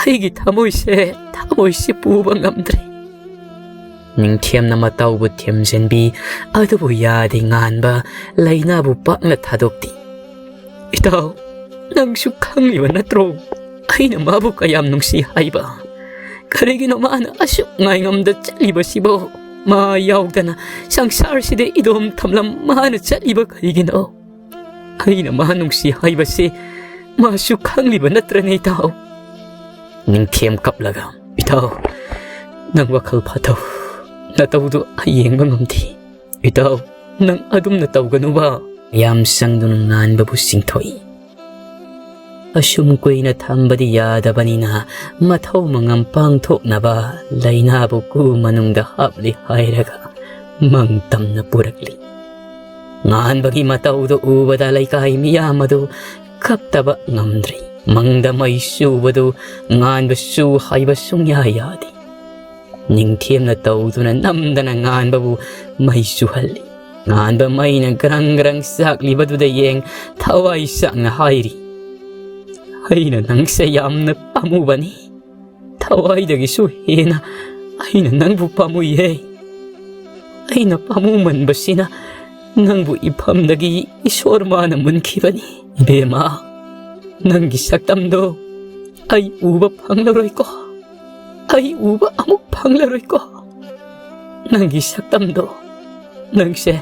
ꯑꯩꯒꯤ ꯊꯃꯣꯏꯁꯦ, ꯊꯃꯣꯏꯁꯦ ꯄꯨꯕ ꯉꯝꯗ꯭ꯔꯦ꯫ ꯅꯤꯡꯊꯦꯝꯅ ꯃꯇꯧꯕꯨ ꯊꯦꯝꯖꯤꯟꯕꯤ, ꯑꯗꯨꯕꯨ ꯌꯥꯗꯦ ꯉꯥꯟꯕ, ꯂꯩꯅꯥꯕꯨ ꯄꯥꯛꯅ ꯊꯥꯗꯣꯛꯇꯦ꯫ "ꯏꯇꯥꯎ, ꯅꯪꯁꯨ ꯈꯪꯂꯤꯕ ꯅꯠꯇ꯭ꯔꯣ? ꯑꯩꯅ ꯃꯥꯕꯨ ꯀꯌꯥꯝ ꯅꯨꯡꯁꯤ ꯍꯥꯏꯕ꯫ ꯀꯔꯤꯒꯤꯅꯣ ꯃꯥꯅ ꯑꯁꯨꯛ ꯉꯥꯏꯉꯝꯗ ꯆꯠꯂꯤꯕꯁꯤꯕꯣ? ꯃꯥ ꯌꯥꯎꯗꯅ ꯁꯪꯁꯥꯔꯁꯤꯗ ꯏꯗꯣꯝ ꯊꯝꯂꯝ ꯃꯥꯅ ꯆꯠꯂꯤꯕ ꯀꯔꯤꯒꯤꯅꯣ? ꯑꯩꯅ ꯃꯥ ꯅꯨꯡꯁꯤ ꯍꯥꯏꯕꯁꯤ ꯃꯥꯁꯨ ꯈꯪꯂꯤꯕ ꯅꯠꯇ꯭ꯔꯅꯦ, ꯏꯇꯥꯎ?" ꯅꯤꯡꯊꯦꯝ ꯀꯞꯂꯒ, "ꯏꯇꯥꯎ, ꯅꯪ ꯋꯥꯈꯜ ꯐꯥꯊꯧ꯫ ꯅꯇꯧꯗꯨ ꯑꯩ ꯌꯦꯡꯕ ꯉꯝꯗꯦ꯫ ꯏꯇꯥꯎ, ꯅꯪ ꯑꯗꯨꯝꯅ ꯇꯧꯒꯅꯨꯕ꯫" ꯌꯥꯝ ꯆꯪꯗꯨꯅ ꯉꯥꯟꯕꯕꯨ ꯆꯤꯡꯊꯣꯛꯏ꯫ ꯑꯁꯨꯝ ꯀꯨꯏꯅ ꯊꯝꯕꯗꯤ ꯌꯥꯗꯕꯅꯤꯅ, ꯃꯊꯧ ꯃꯉꯝ ꯄꯥꯡꯊꯣꯛꯅꯕ ꯂꯩꯅꯥꯕꯨ ꯀꯨ ꯃꯅꯨꯡꯗ ꯍꯥꯞꯂꯤ ꯍꯥꯏꯔꯒ ꯃꯪ ꯇꯝꯅ ꯄꯨꯔꯛꯂꯤ꯫ ꯉꯥꯟꯕꯒꯤ ꯃꯇꯧꯗꯨ ꯎꯕꯗ ꯂꯩꯀꯥꯏ ꯃꯤꯌꯥꯝ ꯑꯗꯨ ꯀꯞꯇꯕ ꯉꯝꯗ꯭ꯔꯤ꯫ ꯃꯪꯗ ꯃꯩ ꯆꯨꯕꯗꯨ ꯉꯥꯟꯕ ꯆꯨ ꯍꯥꯏꯕ ꯁꯨꯡꯌꯥ ꯌꯥꯗꯦ꯫ ꯅꯤꯡꯊꯦꯝꯅ ꯇꯧꯗꯨꯅ ꯅꯝꯗꯅ ꯉꯥꯟꯕꯕꯨ ꯃꯩ ꯆꯨꯍꯜꯂꯤ꯫ ꯉꯥꯟꯕ ꯃꯩꯅ ꯒ꯭ꯔꯪ ꯒ꯭ꯔꯪ ꯆꯥꯛꯂꯤꯕꯗꯨꯗ ꯌꯦꯡ ꯊꯋꯥꯏ ꯆꯥꯛꯅ ꯍꯥꯏꯔꯤ, "ꯑꯩꯅ ꯅꯪꯁꯦ ꯌꯥꯝꯅ ꯄꯥꯝꯃꯨꯕꯅꯤ꯫ ꯊꯋꯥꯏꯗꯒꯤꯁꯨ ꯍꯦꯟꯅ ꯑꯩꯅ ꯅꯪꯕꯨ ꯄꯥꯝꯃꯨꯏꯍꯦ꯫ ꯑꯩꯅ ꯄꯥꯝꯃꯨꯃꯟꯕꯁꯤꯅ ꯅꯪꯕꯨ ꯏꯐꯝꯗꯒꯤ ꯏꯁꯣꯔ ꯃꯥꯅ ꯃꯨꯟꯈꯤꯕꯅꯤ꯫ ꯏꯕꯦꯝꯃ, ꯅꯪꯒꯤ ꯁꯛꯇꯝꯗꯣ ꯑꯩ ꯎꯕ ꯐꯪꯂꯔꯣꯏꯀꯣ꯫ ꯑꯩ ꯎꯕ ꯑꯃꯨꯛ ꯐꯪꯂꯔꯣꯏꯀꯣ꯫ ꯅꯪꯒꯤ ꯁꯛꯇꯝꯗꯣ, ꯅꯪꯁꯦ,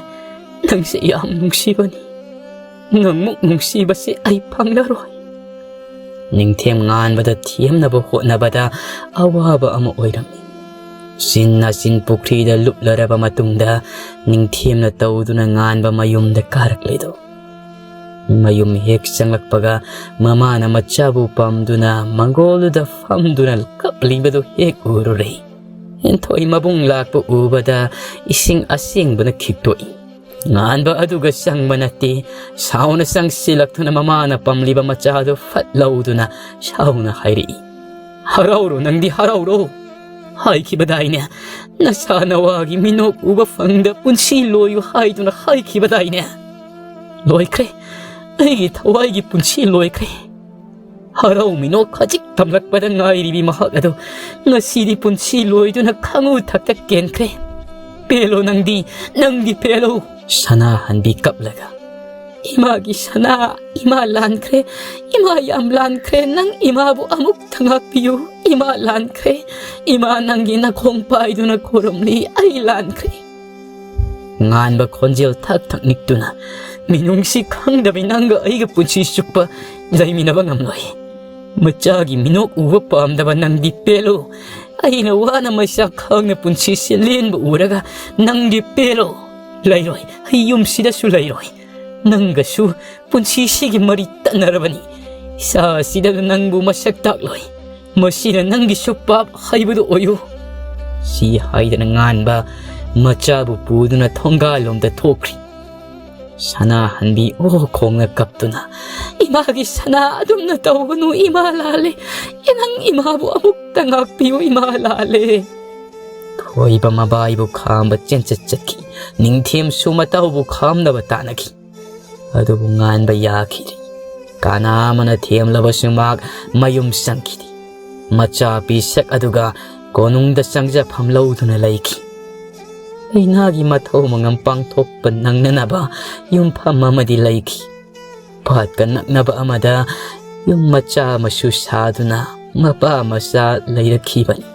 ꯅꯪꯁꯦ ꯌꯥꯝ ꯅꯨꯡꯁꯤꯕꯅꯤ꯫ ꯅꯪꯃꯨꯛ ꯅꯨꯡꯁꯤꯕꯁꯦ ꯑꯩ ꯐꯪꯂꯔꯣꯏ꯫" ꯅꯤꯡꯊꯦꯝ ꯉꯥꯟꯕꯗ ꯊꯦꯝꯅꯕ ꯍꯣꯠꯅꯕꯗ ꯑꯋꯥꯕ ꯑꯃ ꯑꯣꯏꯔꯝꯃꯤ꯫ ꯆꯤꯟ ꯅꯥꯆꯤꯟ ꯄꯨꯈ꯭ꯔꯤꯗ ꯂꯨꯞꯂꯔꯕ ꯃꯇꯨꯡꯗ ꯅꯤꯡꯊꯦꯝꯅ ꯇꯧꯗꯨꯅ ꯉꯥꯟꯕ ꯃꯌꯨꯝꯗ ꯀꯥꯔꯛꯂꯤꯗꯣ꯫ ꯃꯌꯨꯝ ꯍꯦꯛ ꯆꯪꯂꯛꯄꯒ ꯃꯃꯥꯅ ꯃꯆꯥꯕꯨ ꯄꯝꯗꯨꯅ ꯃꯪꯒꯣꯜꯗꯨꯗ ꯐꯝꯗꯨꯅ ꯀꯞꯂꯤꯕꯗꯨ ꯍꯦꯛ ꯎꯔꯨꯔꯦ꯫ ꯍꯦꯟꯊꯣꯏ ꯃꯕꯨꯡ ꯂꯥꯛꯄ ꯎꯕꯗ ꯏꯁꯤꯡ ꯑꯁꯦꯡꯕꯅ ꯈꯤꯛꯇꯣꯛꯏ꯫ ꯉꯥꯟꯕ ꯑꯗꯨꯒ ꯆꯪꯕ ꯅꯠꯇꯦ, ꯁꯥꯎꯅ ꯆꯪꯁꯤꯜꯂꯛꯇꯨꯅ ꯃꯃꯥꯅ ꯄꯝꯂꯤꯕ ꯃꯆꯥꯗꯨ ꯐꯠ ꯂꯧꯗꯨꯅ ꯁꯥꯎꯅ ꯍꯥꯏꯔꯛꯏ, "ꯍꯔꯥꯎꯔꯣ, ꯅꯪꯗꯤ ꯍꯔꯥꯎꯔꯣ꯫ ꯍꯥꯏꯈꯤꯕꯗꯥꯏꯅꯦ, ꯅꯁꯥ ꯅꯋꯥꯒꯤ ꯃꯤꯅꯣꯛ ꯎꯕ ꯐꯪꯗ ꯄꯨꯟꯁꯤ ꯂꯣꯏꯌꯨ ꯍꯥꯏꯗꯨꯅ ꯍꯥꯏꯈꯤꯕꯗꯥꯏꯅꯦ? ꯂꯣꯏꯈ꯭ꯔꯦ, ꯑꯩꯒꯤ ꯊꯋꯥꯏꯒꯤ ꯄꯨꯟꯁꯤ ꯂꯣꯏꯈ꯭ꯔꯦ꯫ ꯍꯔꯥꯎ ꯃꯤꯅꯣꯛ ꯈꯖꯤꯛ ꯇꯝꯂꯛꯄꯗ ꯉꯥꯏꯔꯤꯕꯤ ꯃꯍꯥꯛ ꯑꯗꯣ ꯉꯁꯤꯗꯤ ꯄꯨꯟꯁꯤ ꯂꯣꯏꯗꯨꯅ ꯈꯥꯉꯨ ꯊꯛꯇ ꯀꯦꯟꯈ꯭ꯔꯦ꯫ ꯄꯦꯜꯂꯣ ꯅꯪꯗꯤ, ꯅꯪꯗꯤ ꯄꯦꯜꯂꯣ꯫ ꯁꯅꯥꯍꯟꯕꯤ ꯀꯞꯂꯒ, "ꯏꯃꯥꯒꯤ ꯁꯅꯥ, ꯏꯃꯥ ꯂꯥꯟꯈ꯭ꯔꯦ, ꯏꯃꯥ ꯌꯥꯝ ꯂꯥꯟꯈ꯭ꯔꯦ, ꯅꯪ ꯏꯃꯥꯕꯨ ꯑꯃꯨꯛꯇ ꯉꯥꯛꯄꯤꯌꯨ, ꯏꯃꯥ ꯂꯥꯟꯈ꯭ꯔꯦ, ꯏꯃꯥ ꯅꯪꯒꯤ ꯅꯈꯣꯡ ꯄꯥꯏꯗꯨꯅ ꯈꯨꯔꯨꯝꯂꯤ, ꯑꯩ ꯂꯥꯟꯈ꯭ꯔꯦ"꯫ ꯉꯥꯟꯕ ꯈꯣꯟꯖꯦꯜ ꯊꯛ ꯊꯛ ꯅꯤꯛꯇꯨꯅ, "ꯃꯤꯅꯨꯡꯁꯤ ꯈꯪꯗꯕꯤ ꯅꯪꯒ ꯑꯩꯒ ꯄꯨꯟꯁꯤ ꯆꯨꯞꯄ ꯂꯩꯃꯤꯟꯅꯕ ꯉꯝꯂꯣꯏ꯫ ꯃꯆꯥꯒꯤ ꯃꯤꯅꯣꯛ ꯎꯕ ꯄꯥꯝꯗꯕ ꯅꯪꯗꯤ ꯄꯦꯜꯂꯣ꯫ ꯑꯩꯅ ꯋꯥꯅ ꯃꯩꯁꯥ ꯈꯥꯡꯅ ꯄꯨꯟꯁꯤꯁꯦ ꯂꯦꯟꯕ ꯎꯔꯒ ꯅꯪꯗꯤ ꯄꯦꯜꯂꯣ꯫ ꯂꯩꯔꯣꯏ, ꯑꯩ ꯌꯨꯝꯁꯤꯗꯁꯨ ꯂꯩꯔꯣꯏ꯫ ꯅꯪꯒꯁꯨ ꯄꯨꯟꯁꯤꯁꯤꯒꯤ ꯃꯔꯤ ꯇꯠꯅꯔꯕꯅꯤ꯫ ꯏꯆꯥ ꯑꯁꯤꯗ ꯅꯪꯕꯨ ꯃꯁꯛ ꯇꯥꯛꯂꯣꯏ꯫ ꯃꯁꯤꯅ ꯅꯪꯒꯤꯁꯨ ꯄꯥꯞ ꯍꯥꯏꯕꯗꯨ ꯑꯣꯏꯌꯨ"꯫ ꯁꯤ ꯍꯥꯏꯗꯅ ꯉꯥꯟꯕ ꯃꯆꯥꯕꯨ ꯄꯨꯗꯨꯅ ꯊꯣꯡꯒꯥꯜꯂꯣꯝꯗ ꯊꯣꯛꯈ꯭ꯔꯤ꯫ ꯁꯅꯥꯍꯟꯕꯤ ꯑꯣ ꯈꯣꯡꯅ ꯀꯞꯇꯨꯅ, "ꯏꯃꯥꯒꯤ ꯁꯅꯥ ꯑꯗꯨꯝꯅ ꯇꯧꯒꯅꯨ, ꯏꯃꯥ ꯂꯥꯜꯂꯦ꯫ ꯅꯪ ꯏꯃꯥꯕꯨ ꯑꯃꯨꯛꯇ ꯉꯥꯛꯄꯤꯌꯨ, ꯏꯃꯥ ꯂꯥꯜꯂꯦ"꯫ ꯊꯣꯏꯕ ꯃꯕꯥꯏꯕꯨ ꯈꯥꯝꯕ ꯆꯦꯟꯆꯠ ꯆꯠꯈꯤ꯫ ꯅꯤꯡꯊꯦꯝꯁꯨ ꯃꯇꯥꯎꯕꯨ ꯈꯥꯝꯅꯕ ꯇꯥꯟꯅꯈꯤ꯫ ꯑꯗꯨꯕꯨ ꯉꯥꯟꯕ ꯌꯥꯈꯤꯗꯦ꯫ ꯀꯅꯥ ꯑꯃꯅ ꯊꯦꯝꯂꯕꯁꯨ ꯃꯍꯥꯛ ꯃꯌꯨꯝ ꯆꯪꯈꯤꯗꯦ꯫ ꯃꯆꯥ ꯄꯤꯁꯛ ꯑꯗꯨꯒ ꯀꯣꯅꯨꯡꯗ ꯆꯪꯖꯐꯝ ꯂꯧꯗꯨꯅ ꯂꯩꯈꯤ꯫ ꯂꯥꯏꯅꯥꯒꯤ ꯃꯊꯧ ꯃꯉꯝ ꯄꯥꯡꯊꯣꯛꯄ ꯅꯪꯅꯅꯕ ꯌꯨꯝꯐꯝ ꯑꯃꯗꯤ ꯂꯩꯈꯤ꯫ ꯄꯥꯠꯀ ꯅꯛꯅꯕ ꯑꯃꯗ ꯌꯨꯝ ꯃꯆꯥ ꯑꯃꯁꯨ ꯁꯥꯗꯨꯅ ꯃꯄꯥ ꯃꯆꯥ ꯂꯩꯔꯛꯈꯤꯕꯅꯤ꯫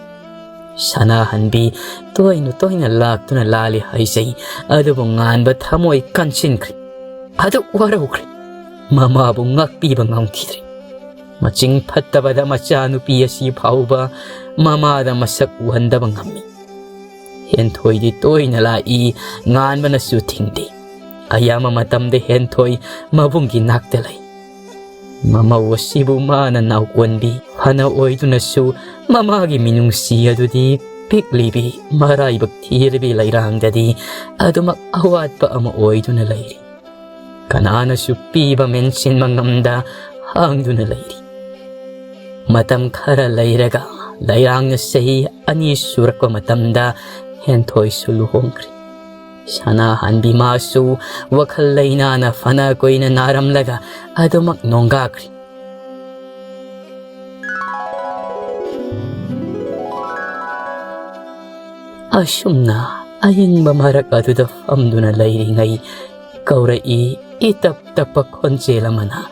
ꯁꯅꯥꯍꯟꯕꯤ ꯇꯣꯏꯅ ꯇꯣꯏꯅ ꯂꯥꯛꯇꯨꯅ ꯂꯥꯜꯂꯤ ꯍꯥꯏꯖꯩ, ꯑꯗꯨꯕꯨ ꯉꯥꯟꯕ ꯊꯃꯣꯏ ꯀꯟꯁꯤꯟꯈ꯭ꯔꯦ꯫ ꯑꯗꯨꯛ ꯋꯥꯔꯧꯈ꯭ꯔꯦ꯫ ꯃꯃꯥꯕꯨ ꯉꯥꯛꯄꯤꯕ ꯉꯝꯈꯤꯗ꯭ꯔꯦ꯫ ꯃꯆꯤꯡ ꯐꯠꯇꯕꯗ ꯃꯆꯥꯅꯨꯄꯤ ꯑꯁꯤ ꯐꯥꯎꯕ ꯃꯃꯥꯗ ꯃꯁꯛ ꯎꯍꯟꯗꯕ ꯉꯝꯃꯤ꯫ ꯍꯦꯟꯊꯣꯏꯗꯤ ꯇꯣꯏꯅ ꯂꯥꯛꯏ, ꯉꯥꯟꯕꯅꯁꯨ ꯊꯤꯡꯗꯦ꯫ ꯑꯌꯥꯝꯕ ꯃꯇꯝꯗ ꯍꯦꯟꯊꯣꯏ ꯃꯕꯨꯡꯒꯤ ꯅꯥꯛꯇ ꯂꯩ꯫ ꯃꯃꯧ ꯑꯁꯤꯕꯨ ꯃꯥꯅ ꯅꯥꯎꯀꯣꯟꯕꯤ ꯐꯅ ꯑꯣꯏꯗꯨꯅꯁꯨ ꯃꯃꯥꯒꯤ ꯃꯤꯅꯨꯡꯁꯤ ꯑꯗꯨꯗꯤ ꯄꯤꯛꯂꯤꯕꯤ ꯃꯔꯥꯏꯕꯛ ꯊꯤꯔꯕꯤ ꯂꯩꯔꯥꯡꯗꯗꯤ ꯑꯗꯨꯃꯛ ꯑꯋꯥꯠꯄ ꯑꯃ ꯑꯣꯏꯗꯨꯅ ꯂꯩꯔꯤ꯫ ꯀꯅꯥꯅꯁꯨ ꯄꯤꯕ ꯃꯦꯟꯁꯤꯟꯕ ꯉꯝꯗ ꯍꯥꯡꯗꯨꯅ ꯂꯩꯔꯤ꯫ ꯃꯇꯝ ꯈꯔ ꯂꯩꯔꯒ ꯂꯩꯔꯥꯡꯅ ꯆꯍꯤ ꯑꯅꯤ ꯁꯨꯔꯛꯄ ꯃꯇꯝꯗ ꯍꯦꯟꯊꯣꯏꯁꯨ ꯂꯨꯍꯣꯡꯈ꯭ꯔꯦ꯫ ꯁꯅꯥꯍꯟꯕꯤ ꯃꯥꯁꯨ ꯋꯥꯈꯜ ꯂꯩꯅꯥꯅ ꯐꯅ ꯀꯨꯏꯅ ꯅꯥꯔꯝꯂꯒ ꯑꯗꯨꯃꯛ ꯅꯣꯡꯒꯥꯈ꯭ꯔꯦ꯫ ꯑꯁꯨꯝꯅ ꯑꯏꯪꯕ ꯃꯔꯛ ꯑꯗꯨꯗ ꯐꯝꯗꯨꯅ ꯂꯩꯔꯤꯉꯩ ꯀꯧꯔꯛꯏ ꯏꯇꯞ ꯇꯞꯄ ꯈꯣꯟꯖꯦꯜ ꯑꯃꯅ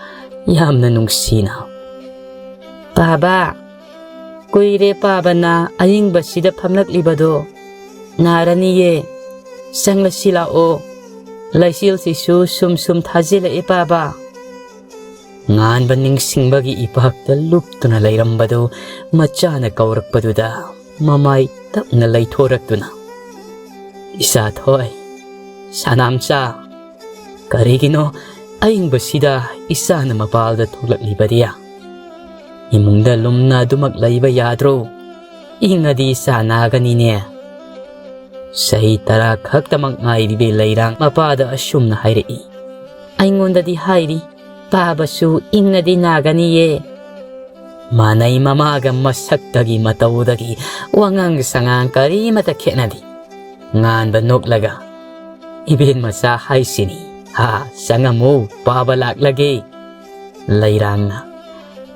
ꯌꯥꯝꯅ ꯅꯨꯡꯁꯤꯅ, "ꯄꯥꯕ, ꯀꯨꯏꯔꯦ ꯄꯥꯕꯅ ꯑꯏꯪꯕꯁꯤꯗ ꯐꯝꯂꯛꯂꯤꯕꯗꯣ꯫ ꯅꯥꯔꯅꯤꯌꯦ, ꯆꯪꯂꯁꯤ ꯂꯥꯛꯑꯣ꯫ ꯂꯩꯆꯤꯜꯁꯤꯁꯨ ꯁꯨꯝ ꯁꯨꯝ ꯊꯥꯖꯤꯜꯂꯛꯑꯦ ꯄꯥꯕ"꯫ ꯉꯥꯟꯕ ꯅꯤꯡꯁꯤꯡꯕꯒꯤ ꯏꯄꯥꯛꯇ ꯂꯨꯞꯇꯨꯅ ꯂꯩꯔꯝꯕꯗꯨ ꯃꯆꯥꯅ ꯀꯧꯔꯛꯄꯗꯨꯗ ꯃꯃꯥꯏ ꯇꯞꯅ ꯂꯩꯊꯣꯔꯛꯇꯨꯅ, "ꯏꯆꯥꯊꯣꯏ, ꯁꯅꯥꯝꯆꯥ, ꯀꯔꯤꯒꯤꯅꯣ ꯑꯏꯪꯕꯁꯤꯗ ꯏꯆꯥꯅ ꯃꯄꯥꯜꯗ ꯊꯣꯛꯂꯛꯂꯤꯕꯗꯤ? ꯏꯃꯨꯡꯗ ꯂꯨꯝꯅ ꯑꯗꯨꯃꯛ ꯂꯩꯕ ꯌꯥꯗ꯭ꯔꯣ? ꯏꯪꯉꯗꯤ ꯏꯆꯥ ꯅꯥꯒꯅꯤꯅꯦ"꯫ ꯆꯍꯤ ꯇꯔꯥ ꯈꯛꯇꯃꯛ ꯉꯥꯏꯔꯤꯕꯤ ꯂꯩꯔꯥꯡ ꯃꯄꯥꯗ ꯑꯁꯨꯝꯅ ꯍꯥꯏꯔꯛꯏ꯫ "ꯑꯩꯉꯣꯟꯗꯗꯤ ꯍꯥꯏꯔꯤ, ꯄꯥꯕꯁꯨ ꯏꯪꯉꯗꯤ ꯅꯥꯒꯅꯤꯌꯦ"꯫ ꯃꯥꯟꯅꯩ, ꯃꯃꯥꯒ ꯃꯁꯛꯇꯒꯤ ꯃꯇꯧꯗꯒꯤ ꯋꯥꯉꯥꯡ ꯁꯉꯥꯡ ꯀꯔꯤꯃꯇ ꯈꯦꯠꯅꯗꯦ꯫ ꯉꯥꯟꯕ ꯅꯣꯛꯂꯒ, "ꯏꯕꯦꯟ ꯃꯆꯥ ꯍꯥꯏꯁꯤꯅꯤ꯫ ꯍꯥ, ꯆꯪꯉꯝꯃꯨ, ꯄꯥꯕ ꯂꯥꯛꯂꯒꯦ"꯫ ꯂꯩꯔꯥꯡꯅ,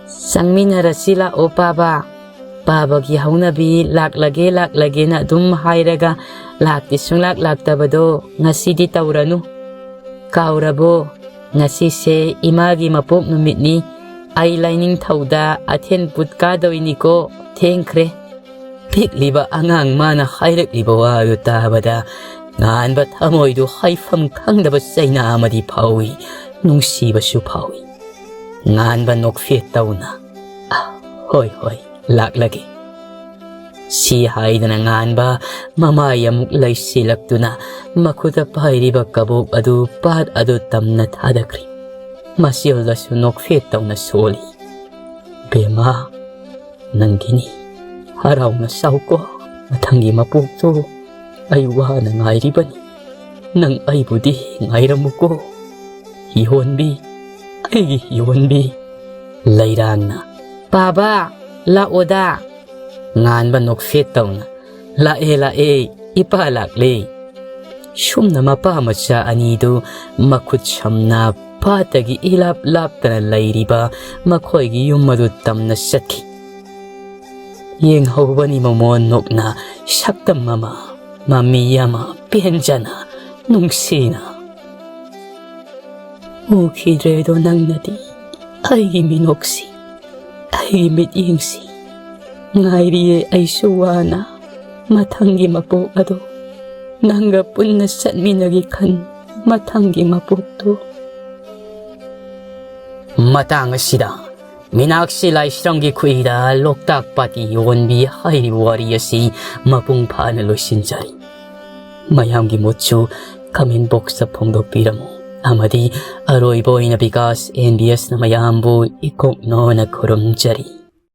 "ꯆꯪꯃꯤꯟꯅꯔꯁꯤ ꯂꯥꯛꯑꯣ ꯄꯥꯕ꯫ ꯄꯥꯕꯒꯤ ꯍꯧꯅꯕꯤ ꯂꯥꯛꯂꯒꯦ ꯂꯥꯛꯂꯒꯦꯅ ꯑꯗꯨꯝ ꯍꯥꯏꯔꯒ ꯂꯥꯛꯇꯤ ꯁꯨꯡꯂꯥꯛ ꯂꯥꯛꯇꯕꯗꯣ ꯉꯁꯤꯗꯤ ꯇꯧꯔꯅꯨ꯫ ꯀꯥꯎꯔꯕꯣ? ꯉꯁꯤꯁꯦ ꯏꯃꯥꯒꯤ ꯃꯄꯣꯛ ꯅꯨꯃꯤꯠꯅꯤ꯫ ꯑꯩ ꯂꯥꯏꯅꯤꯡꯊꯧꯗ ꯑꯊꯦꯟ ꯄꯨꯠ ꯀꯥꯗꯣꯏꯅꯤꯀꯣ꯫ ꯊꯦꯡꯈ꯭ꯔꯦ"꯫ ꯄꯤꯛꯂꯤꯕ ꯑꯉꯥꯡ ꯃꯥꯅ ꯍꯥꯏꯔꯛꯂꯤꯕ ꯋꯥꯗꯨ ꯇꯥꯕꯗ ꯉꯥꯟꯕ ꯊꯃꯣꯏꯗꯨ ꯍꯥꯏꯐꯝ ꯈꯪꯗꯕ ꯆꯩꯅꯥ ꯑꯃꯗꯤ ꯐꯥꯎꯏ, ꯅꯨꯡꯁꯤꯕꯁꯨ ꯐꯥꯎꯏ꯫ ꯉꯥꯟꯕ ꯅꯣꯛꯐꯦꯠ ꯇꯧꯅ, "ꯑ, ꯍꯣꯏ, ꯍꯣꯏ, ꯂꯥꯛꯂꯒꯦ"꯫ ꯁꯤ ꯍꯥꯏꯗꯅ ꯉꯥꯟꯕ ꯃꯃꯥꯏ ꯑꯃꯨꯛ ꯂꯩꯁꯤꯜꯂꯛꯇꯨꯅ ꯃꯈꯨꯠꯇ ꯄꯥꯏꯔꯤꯕ ꯀꯕꯣꯛ ꯑꯗꯨ ꯄꯥꯠ ꯑꯗꯨ ꯇꯝꯅ ꯊꯥꯗꯈ꯭ꯔꯤ꯫ ꯃꯆꯤꯜꯗꯁꯨ ꯅꯣꯛꯐꯦꯠ ꯇꯧꯅ ꯁꯣꯜꯂꯤ꯫ "ꯕꯦꯝꯃ, ꯅꯪꯒꯤꯅꯤ꯫ ꯍꯔꯥꯎꯅ ꯆꯥꯎꯀꯣ꯫ ꯃꯊꯪꯒꯤ ꯃꯄꯣꯛꯇꯨ ꯑꯩ ꯋꯥꯅ ꯉꯥꯏꯔꯤꯕꯅꯤ꯫ ꯅꯪ ꯑꯩꯕꯨꯗꯤ ꯉꯥꯏꯔꯝꯃꯨꯀꯣ꯫ ꯍꯤꯍꯣꯟꯕꯤ, ꯑꯩꯒꯤ ꯍꯤꯍꯣꯟꯕꯤ"꯫ ꯂꯩꯔꯥꯡꯅ, "ꯄꯥꯕ, ꯂꯥꯛꯑꯣꯗ"꯫ ꯉꯥꯟꯕ ꯅꯣꯛꯐꯦꯠ ꯇꯧꯅ, "ꯂꯥꯛꯑꯦ, ꯂꯥꯛꯑꯦ, ꯏꯄꯥ ꯂꯥꯛꯂꯦ"꯫ ꯁꯨꯝꯅ ꯃꯄꯥ ꯃꯆꯥ ꯑꯅꯤꯗꯨ ꯃꯈꯨꯠ ꯁꯝꯅ ꯄꯥꯠꯇꯒꯤ ꯏꯂꯥꯞ ꯂꯥꯞꯇꯅ ꯂꯩꯔꯤꯕ ꯃꯈꯣꯏꯒꯤ ꯌꯨꯝ ꯑꯗꯨ ꯇꯝꯅ ꯆꯠꯈꯤ꯫ ꯌꯦꯡꯍꯧꯕꯅꯤ ꯃꯃꯣꯟ ꯅꯣꯛꯅ ꯁꯛꯇꯝ ꯑꯃ, ꯃꯃꯤ ꯑꯃ ꯄꯦꯟꯖꯅ, ꯅꯨꯡꯁꯤꯅ꯫ ꯎꯈꯤꯗ꯭ꯔꯦꯗꯣ ꯅꯪꯅꯗꯤ ꯑꯩꯒꯤ ꯃꯤꯅꯣꯛꯁꯤ, ꯑꯩꯒꯤ ꯃꯤꯠꯌꯦꯡꯁꯤ꯫ ꯉꯥꯏꯔꯤꯌꯦ ꯑꯩꯁꯨ ꯋꯥꯅ ꯃꯊꯪꯒꯤ ꯃꯄꯣꯛ ꯑꯗꯣ, ꯅꯪꯒ ꯄꯨꯟꯅ ꯆꯠꯃꯤꯟꯅꯒꯦ ꯈꯟ ꯃꯊꯪꯒꯤ ꯃꯄꯣꯛꯇꯣ꯫ ꯃꯇꯥꯡ ꯑꯁꯤꯗ ꯃꯤꯅꯥꯛꯁꯤ ꯂꯥꯏꯁ꯭ꯔꯝꯒꯤ ꯈꯨꯏꯗ ꯂꯣꯛꯇꯥꯛ ꯄꯥꯇꯤ ꯌꯣꯟꯕꯤ ꯍꯥꯏꯔꯤꯕ ꯋꯥꯔꯤ ꯑꯁꯤ ꯃꯄꯨꯡ ꯐꯥꯅ ꯂꯣꯏꯁꯤꯟꯖꯔꯤ꯫ ꯃꯌꯥꯝꯒꯤ ꯃꯣꯠꯁꯨ comment boxꯇ ꯐꯣꯡꯗꯣꯛꯄꯤꯔꯝꯃꯨ꯫ ꯑꯃꯗꯤ ꯑꯔꯣꯏꯕ ꯑꯣꯏꯅ ꯕꯤꯀꯥꯁ ꯑꯦꯟ ꯕꯤ ꯑꯦꯁꯅ ꯃꯌꯥꯝꯕꯨ ꯏꯀꯣꯛꯅꯣꯅ ꯈꯨꯔꯨꯝꯖꯔꯤ꯫